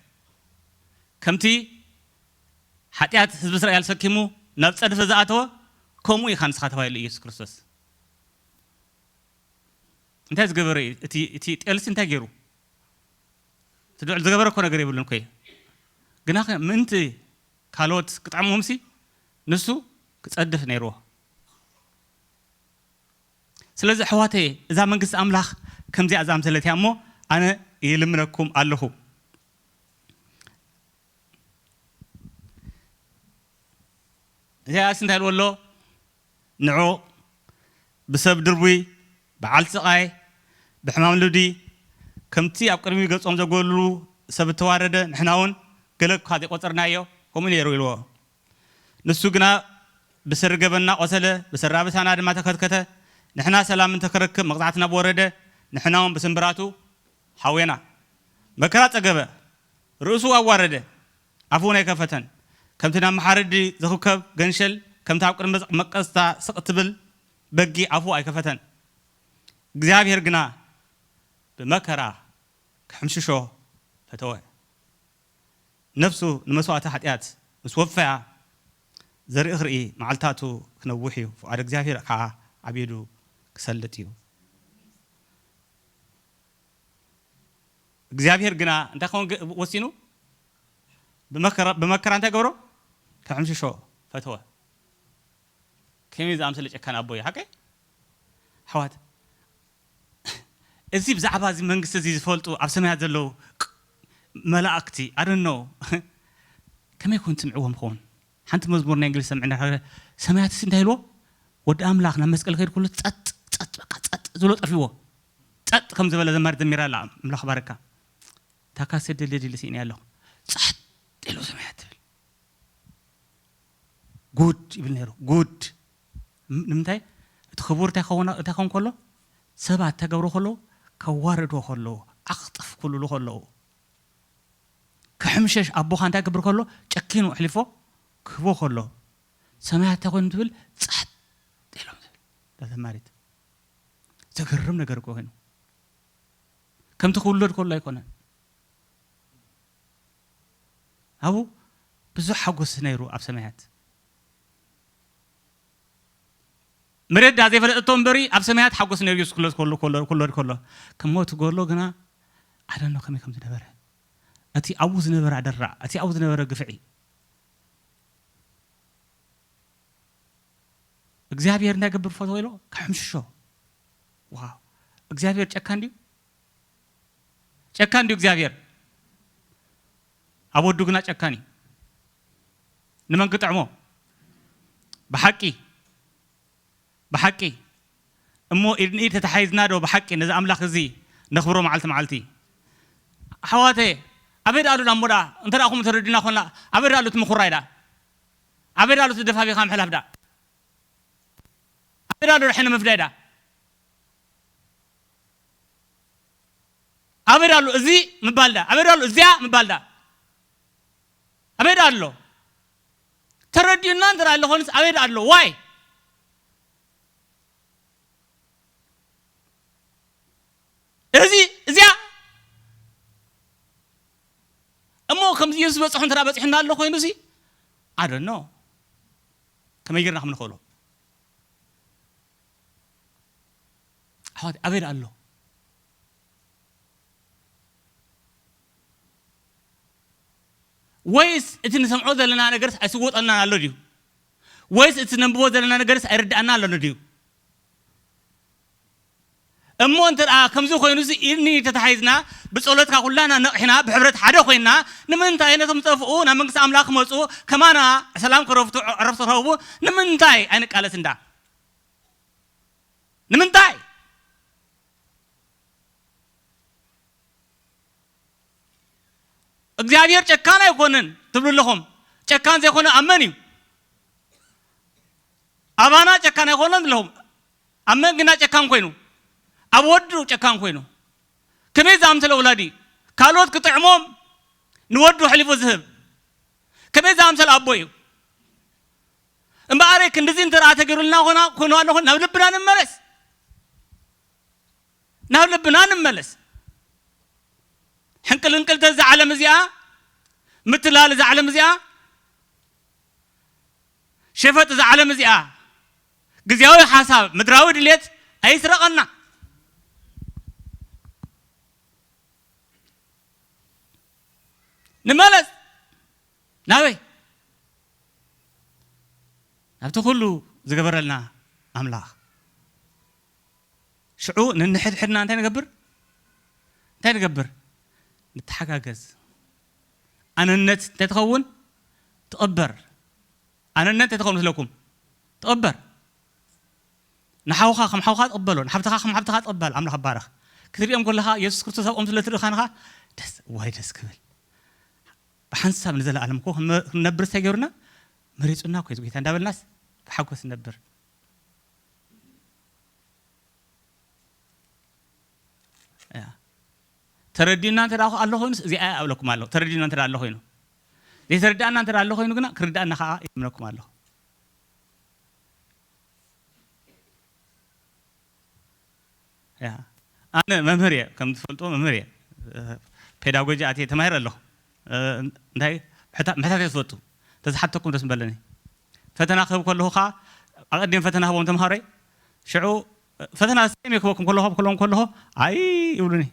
ከምቲ ሓጢኣት ህዝቢ እስራኤል ሰኪሙ ናብ ጸድፊ ዝኣተወ፣ ከምኡ ኢኻ ንስኻ ተባሂሉ ኢየሱስ ክርስቶስ። እንታይ ዝገበረ እዩ? እቲ፣ እቲ ጤልሲ እንታይ ገይሩ? እቲ ድዑል ዝገበረ እኮ ነገር የብሉን እኮ እዩ። ግና ኸ ምእንቲ ካልኦት ክጥዕሞምሲ ንሱ ክጸድፍ ነይርዎ። ስለዚ ኣሕዋተየ፣ እዛ መንግስቲ ኣምላኽ ከምዚኣ ዝኣምሰለት እያ እሞ፣ ኣነ ይልምነኩም ኣለኹ። ኢሳያስ እንታይ ኢልዎ ኣሎ? ንዑ ብሰብ ድርቡይ፣ በዓል ስቓይ፣ ብሕማም ልብዲ፣ ከምቲ ኣብ ቅድሚ ገጾም ዘጎልሉ ሰብ እተዋረደ፣ ንሕና እውን ገለ እኳ ዘይቆጸርናዮ፣ ከምኡ ነይሩ ኢልዎ። ንሱ ግና ብስሪ ገበንና ቆሰለ፣ ብስሪ ኣበሳና ድማ ተኸትከተ። ንሕና ሰላም እንተክረክብ መቕጻዕትና ብወረደ፣ ንሕና እውን ብስምብራቱ ሓዌና። መከራ ጸገበ፣ ርእሱ ኣዋረደ፣ ኣፉ እውን ኣይከፈተን። ከምቲ ናብ መሓረዲ ዝኽከብ ገንሸል፣ ከምቲ ኣብ ቅድሚ መቀስታ ስቕ ትብል በጊዕ ኣፉ ኣይከፈተን። እግዚኣብሔር ግና ብመከራ ክሕምሽሾ ፈተወ። ነፍሱ ንመስዋእቲ ሓጢኣት ምስ ወፈያ፣ ዘርኢ ክርኢ መዓልታቱ ክነውሕ እዩ፣ ፍቓድ እግዚኣብሔር ከዓ ዓቢዱ ክሰልጥ እዩ። እግዚኣብሔር ግና እንታይ ክኸውን ግ-፣ ወሲኑ? ብመከራ፣ ብመከራ እንታይ ገብሮ? ክሕምሽሾ ፈተወ። ከመይ ዝኣምሰለ ጨካን ኣቦ እዩ፣ ሓቀይ? ኣሕዋት፣ እዚ ብዛዕባ እዚ መንግስቲ እዚ ዝፈልጡ ኣብ ሰማያት ዘለዉ ቅ-፣ መላእክቲ፣ I don't know፣ ከመይ ኮን ትስምዕዎም ይኸውን? ሓንቲ መዝሙር ናይ እንግሊዝ ሰምዕና፣ ሰማያትሲ እንታይ ኢልዎ? ወዲ ኣምላኽ ናብ መስቀል ከይዱ ከሎ ጸጥ፣ ጸጥ፣ በቃ ጸጥ ዝብሎ ጠፊዎ። ጸጥ ከም ዝበለ ዘማሪት ዘሚራ ኣላ፣ ኣምላኽ ባረካ። ታካ ሰደለ ድል ስኢነ ኣለኹ። ጸጥ ኢሉ ሰማያት ትብል። ጉድ ይብል ነይሩ። ጉድ። ም-፣ ንምንታይ? እቲ ክቡር እንታይ ክኸውን፣ እንታይ ክኸውን ከሎ? ሰባት እንታይ ገብሩ ከለዉ? ከዋርድዎ ከለዉ፣ ዓቕጥፍ ክብልሉ ከለዉ። ክሕምሸሽ ኣቦኻ እንታይ ክገብር ከሎ? ጨኪኑ ኣሕሊፎ ክህቦ ከሎ። ሰማያት እንታይ ኮይኑ ትብል? ጸጥ ኢሎም ትብል። እዛ ዘማሪት። ዘገርም ነገር እኮ ኮይኑ። ከምቲ ክውለድ ከሎ ኣይኮነን። ኣብኡ ብዙሕ ሓጎስ ነይሩ ኣብ ሰማያት። መሬት ዳ ዘይፈለጠቶ እምበሪ ኣብ ሰማያት ሓጎስ ነይሩ ኢየሱስ ክውለድ ከሎ፣ ክውለድ፣ ክውለድ ከሎ። ክሞት ከሎ ግና፣ I don't know ከመይ ከም ዝነበረ። እቲ ኣብኡ ዝነበረ ኣደራዕ፣ እቲ ኣብኡ ዝነበረ ግፍዒ። እግዚኣብሔር እንታይ ገብር ፈትዎ ኢሎ? ክሕምሽሾ። ዋው። እግዚኣብሔር ጨካን ድዩ? ጨካን ድዩ እግዚኣብሔር? ኣብ ወዱ ግና ጨካን እዩ። ንመን ክጥዕሞ? ብሓቂ። ብሓቂ። እሞ ኢድ ንኢድ ተተሓሒዝና ዶ ብሓቂ ነዚ ኣምላኽ እዚ ነኽብሮ መዓልቲ መዓልቲ? ኣሕዋተየ፣ ኣበይ ደኣ ኣሎ እሞ ደኣ? እንተ ደኣ ከምኡ ተረዲና ኮንና፣ ኣበይ ደኣ ኣሎ እቲ ምኹራይ ደኣ? ኣበይ ደኣ ኣሎ እቲ ደፋፊኻ ምሕላፍ ደኣ? ኣበይ ደኣ ኣሎ ርሕነ ምፍዳይ ደኣ? ኣበይ ደኣ ኣሎ እዚ ምባል ደኣ? ኣበይ ደኣ ኣሎ እዚኣ ምባል ደኣ? ኣበይ ደኣ ኣሎ? ተረዲኡና እንተ ደኣ ኣሎ ኾንስ ኣበይ ደኣ ኣሎ? ዋይ? እዚ፣ እዚኣ እሞ ከምዚ ኢየሱስ ዝበጽሖ እንተ ደኣ በጺሑና ኣሎ ኮይኑሲ፣ I don't know። ከመይ ጌርና ከም ንኽእሎ? ኣሕዋት፣ ኣበይ ደኣ ኣሎ? ወይስ እቲ ንሰምዖ ዘለና ነገርስ ኣይስወጠናን ኣሎ ድዩ? ወይስ እቲ ነንብቦ ዘለና ነገርስ ኣይርድኣና ኣሎ ድዩ? እሞ እንተ ደኣ ከምዚ ኮይኑሲ፣ ኢድኒ ተታሒዝና፣ ብጸሎትካ ኩላና ነቕሕና፣ ብሕብረት ሓደ ኮይንና፣ ንምንታይ ነቶም ዝጠፍኡ ናብ መንግስቲ ኣምላኽ ክመጹ፣ ከማና ሰላም ክረፍቱ፣ ዕረፍቲ ክረኽቡ፣ ንምንታይ ኣይንቃለስ እንዳ? ንምንታይ? እግዚኣብሔር ጨካን ኣይኮነን ትብሉ ኣለኹም። ጨካን ዘይኮነ ኣብ መን እዩ? ኣባና ጨካን ኣይኮነን ኣለኹም። ኣብ መን ግና ጨካን ኮይኑ? ኣብ ወዱ ጨካን ኮይኑ። ከመይ ዝኣምሰለ ወላዲ? ካልኦት ክጥዕሞም ንወዱ ኣሕሊፉ ዝህብ። ከመይ ዝኣምሰለ ኣቦ እዩ? እምበኣር ክንድዚ እንተ ደኣ ተገይሩልና ኮና፣ ኮኑ ኣሎ፣ ናብ ልብና ንመለስ። ናብ ልብና ንመለስ። ሕንቅልንቅልተ እዛ ዓለም እዚኣ፣ ምትላል እዛ ዓለም እዚኣ፣ ሸፈጥ እዛ ዓለም እዚኣ፣ ግዜያዊ ሓሳብ፣ ምድራዊ ድሌት ኣይስረቐና። ንመለስ። ናበይ? ናብቲ ኩሉ ዝገበረልና ኣምላኽ። ሽዑ ንንሕድሕድና እንታይ ንገብር? እንታይ ንገብር? ንተሓጋገዝ። ኣነነት እንታይ ትኸውን? ትቕበር። ኣነነት እንታይ ትኸውን መስለኩም? ትቕበር። ንሓውኻ ከም ሓውኻ ትቕበሎ፣ ንሓብትኻ ከም ሓብትኻ ትቕበል። ኣምላኽ ባረኽ። ክትሪኦም ከለኻ፣ የሱስ ክርስቶስ ኣብኦም ስለ ትርኢ፣ ንኻ ደስ፣ ዋይ ደስ ክብል። ብሓንሳብ ንዘለኣለም እኮ ክንመ-፣ ክንነብር እንታይ ገይሩና? መሪጹና እኮ እዩ፣ ጎይታ እንዳበልናስ ብሓጎስ ንነብር። ያ። ተረዲኡና እንተ ደኣ ኣሎ ኮይኑስ፣ እዚኣ እያ እብለኩም ኣለኹ። ተረዲኡና እንተ ደኣ ኣሎ ኮይኑ። ዘይተረድኣና እንተ ደኣ ኣሎ ኮይኑ ግና፣ ክርድኣና ኸኣ ይለምነኩም ኣለኹ። ያ። ኣነ መምህር እየ፣ ከም ትፈልጥዎ መምህር እየ። እ፣ ፔዳጎጂ ኣትየ ተማሂረ ኣለኹ። እ፣ እንታይ? ምሕታ-፣ ምሕታት እየ ዝፈቱ። ተዝሓተኩም ደስ ምበለኒ። ፈተና ክህብ ከለኹ ኸኣ፣ ኣቐዲም ፈተና ህቦም ተምሃሮይ። ሽዑ፣ እ፣ ፈተና ስም ክህበኩም ከለኹ፣ ክህቦም ከለኹ፣ ኣይ ይብሉኒ።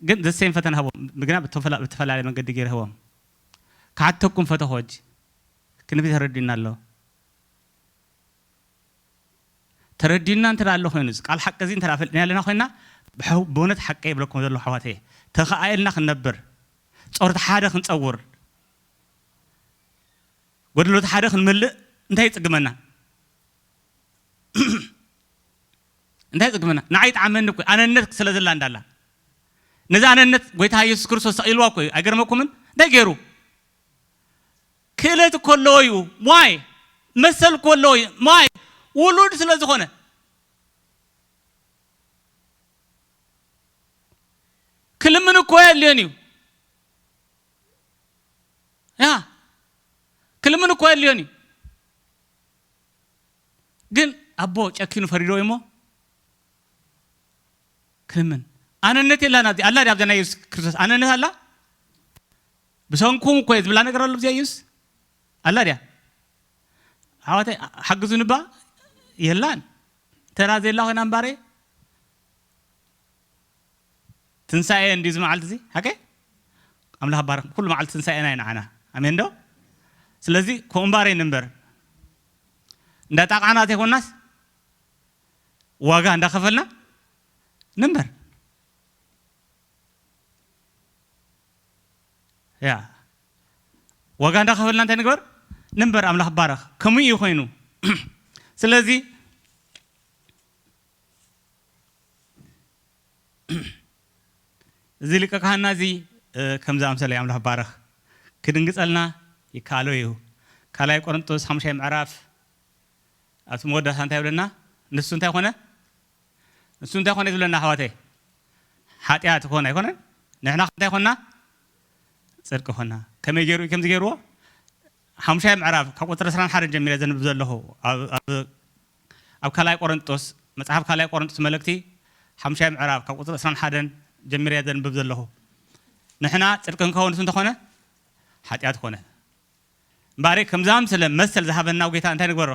ግን ዘሴም ፈተና ህቦም፣ ግና ብተፈላ-፣ ብተፈላለየ መንገዲ ገይረ ህቦም። ክሓተኩም ፈተኹ ሕጂ። ክንቢ ተረዲኡና ኣሎ። ተረዲኡና እንተ ደኣ ኣሎ ኮይኑ፣ እዚ ቃል ሓቂ እዚ እንተ ደኣ ፈሊጥና ኣለና ኮይና፣ ብሐው-፣ ብእውነት ሓቂ ይብለኩም ዘለኹ ኣሕዋተየ፣ ተኸኣኢልና ክንነብር፣ ጾርቲ ሓደ ክንጸውር፣ ጎደሎት ሓደ ክንምልእ እንታይ ይጽግመና? እንታይ ይጽግመና? ንዓይ ይጥዓመኒ እኮ፣ ኣነነት ስለ ዘላ እንዳላ። ነዚ ኣነነት ጎይታ የሱስ ክርስቶስ ሰቒልዋ እኮ እዩ። ኣይገርመኩምን? እንታይ ገይሩ? ክእለት እኮ ኣለዎ እዩ። ዋይ? መሰል እኮ ኣለዎ እዩ። ዋይ? ውሉድ ስለ ዝኾነ። ክልምን እኮ የድልዮን እዩ። ያ። ክልምን እኮ የድልዮን እዩ። ግን ኣቦ ጨኪኑ ፈሪዶ እሞ ክልምን። ኣነነት የላን ኣብዚ። ኣላ ድያ ኣብዛ ናይ የሱስ ክርስቶስ ኣነነት ኣላ? ብሰንኩም እኮ እየ ዝብላ ነገር ኣሎ ኣብዚኣ የሱስ? ኣላ ድያ? ኣሕዋተይ፣ ሓግዙኒ እባ። የላን። እንተ ደኣ ዘየላ ኮይና እምባረ፣ ትንሳኤ እንድዩ እዚ መዓልቲ እዚ፣ ሓቀይ? ኣምላኽ ባርኽ። ኩሉ መዓልቲ ትንሳኤና እዩ ንዓና። ኣሜን ዶ? ስለዚ፣ ከምኡ እምባረ ንንበር። እንዳጣቕዓና ዘይኮናስ፣ ዋጋ እንዳኸፈልና ንንበር። ያ። ዋጋ እንዳኸፈልና እንታይ ንግበር? ንንበር፣ ኣምላኽ ባረኽ። ከምኡ እዩ ኮይኑ። ስለዚ፣ እዚ ሊቀ ካህንና እዚ፣ እ፣ ከም ዝኣምሰለ እዩ ኣምላኽ ባረኽ። ክድንግጸልና ይከኣሎ እዩ። ካልኣይ ቆሮንጦስ ሓሙሻይ ምዕራፍ ኣብቲ መወዳእታ እንታይ ይብለና? ንሱ እንታይ ኮነ? ንሱ እንታይ ኮነ ዝብለና ኣሕዋተይ? ሓጢኣት ኮነ ኣይኮነን? ንሕና እንታይ ኮና? ጽድቂ ኮና። ከመይ ገይሩ እዩ ከምዚ ገይርዎ? ሓሙሻይ ምዕራፍ ካብ ቁጽሪ ዕስራን ሓደን ጀሚረ ዘንብብ ዘለኹ። ኣብ፣ ኣብ፣ ኣብ ካልኣይ ቆሮንጦስ፣ መጽሓፍ ካልኣይ ቆሮንጦስ መልእክቲ ሓሙሻይ ምዕራፍ ካብ ቁጽሪ ዕስራን ሓደን ጀሚረ ዘንብብ ዘለኹ። ንሕና ጽድቂ ንከውን ንሱ እንተኾነ ሓጢኣት ኮነ። እምበኣር ከምዚ ኣምሰለ መሰል ዝሃበና ጎይታ እንታይ ንግበሮ?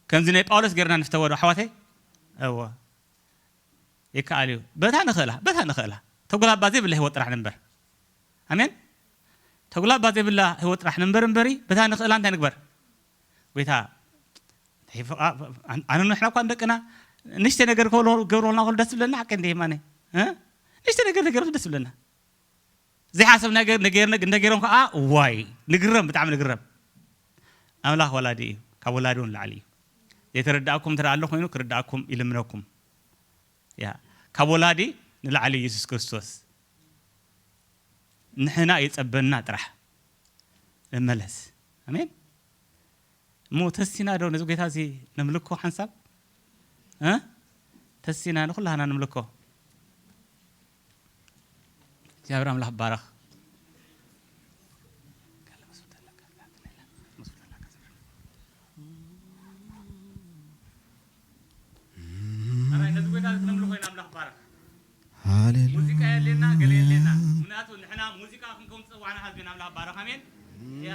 ከምዚ ናይ ጳውሎስ ጌርና ንፍተዎ ዶ ኣሕዋተይ? እወ። ይከኣል እዩ። በታ ንኽእላ፣ በታ ንኽእላ። ተጉላባ ዘይብላ ህይወት ጥራሕ ንንበር። ኣሜን? ተጉላባ ዘይብላ ህይወት ጥራሕ ንንበር እምበሪ፣ በታ ንኽእላ እንታይ ንግበር? ጎይታ፣ ኣነ ንሕና እኳ ንደቅና ንእሽተይ ነገር ክገብርዎ፣ ክገብርዎ ከለዉ ደስ ዝብለና ሓቂ እንደ የማነ። እ? ንእሽተይ ነገር ተገይሩ ደስ ዝብለና። ዘይሓሰብ ነገር ነገርና፣ እንተገይሮም ከዓ ዋይ፣ ንግረም፣ ብጣዕሚ ንግረም። ኣምላኽ ወላዲ እዩ፣ ካብ ወላዲ እውን ላዕሊ እዩ። ዘይተረዳእኩም እንተ ኣሎ ኮይኑ ክርዳእኩም ይልምነኩም። ያ፣ ካብ ወላዲ ንላዕሊ ኢየሱስ ክርስቶስ ንሕና ይጸበና ጥራሕ ንመለስ። ኣሜን። እሞ ተሲና ዶ ነዚ ጌታ እዚ ነምልኮ ሓንሳብ? እ? ተሲና ንኹላህና ንምልኮ። እግዚኣብሔር ኣምላኽ ባረኽ። ንሕና ሙዚቃ ክንከውን ዝፀዋዕና ህዝቢ ኣምላኽ ባረኽ። ኣሜን። ያ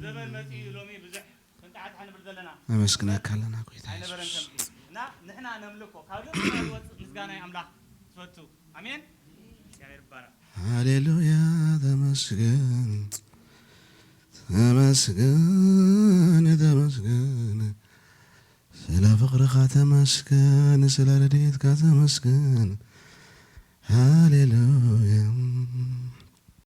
ዘመን መፂኡ እዩ። ሎሚ ብዙሕ ክንጣዕጣዕ ንብል ዘለና ነመስግነካ ኣለና ጎይታ ኣይነበረን የሱስ። ከምዚ እና ንሕና ነምልኮ ካብ ልብና ዝወፅእ ምስጋና ኣምላኽ ትፈቱ። ኣሜን። እግዚኣብሔር ይባረኽ። ሃሌሉያ ተመስገን ተመስገን ተመስገን፣ ስለ ፍቕርኻ ተመስገን፣ ስለ ረድኤትካ ተመስገን። ሃሌሉያ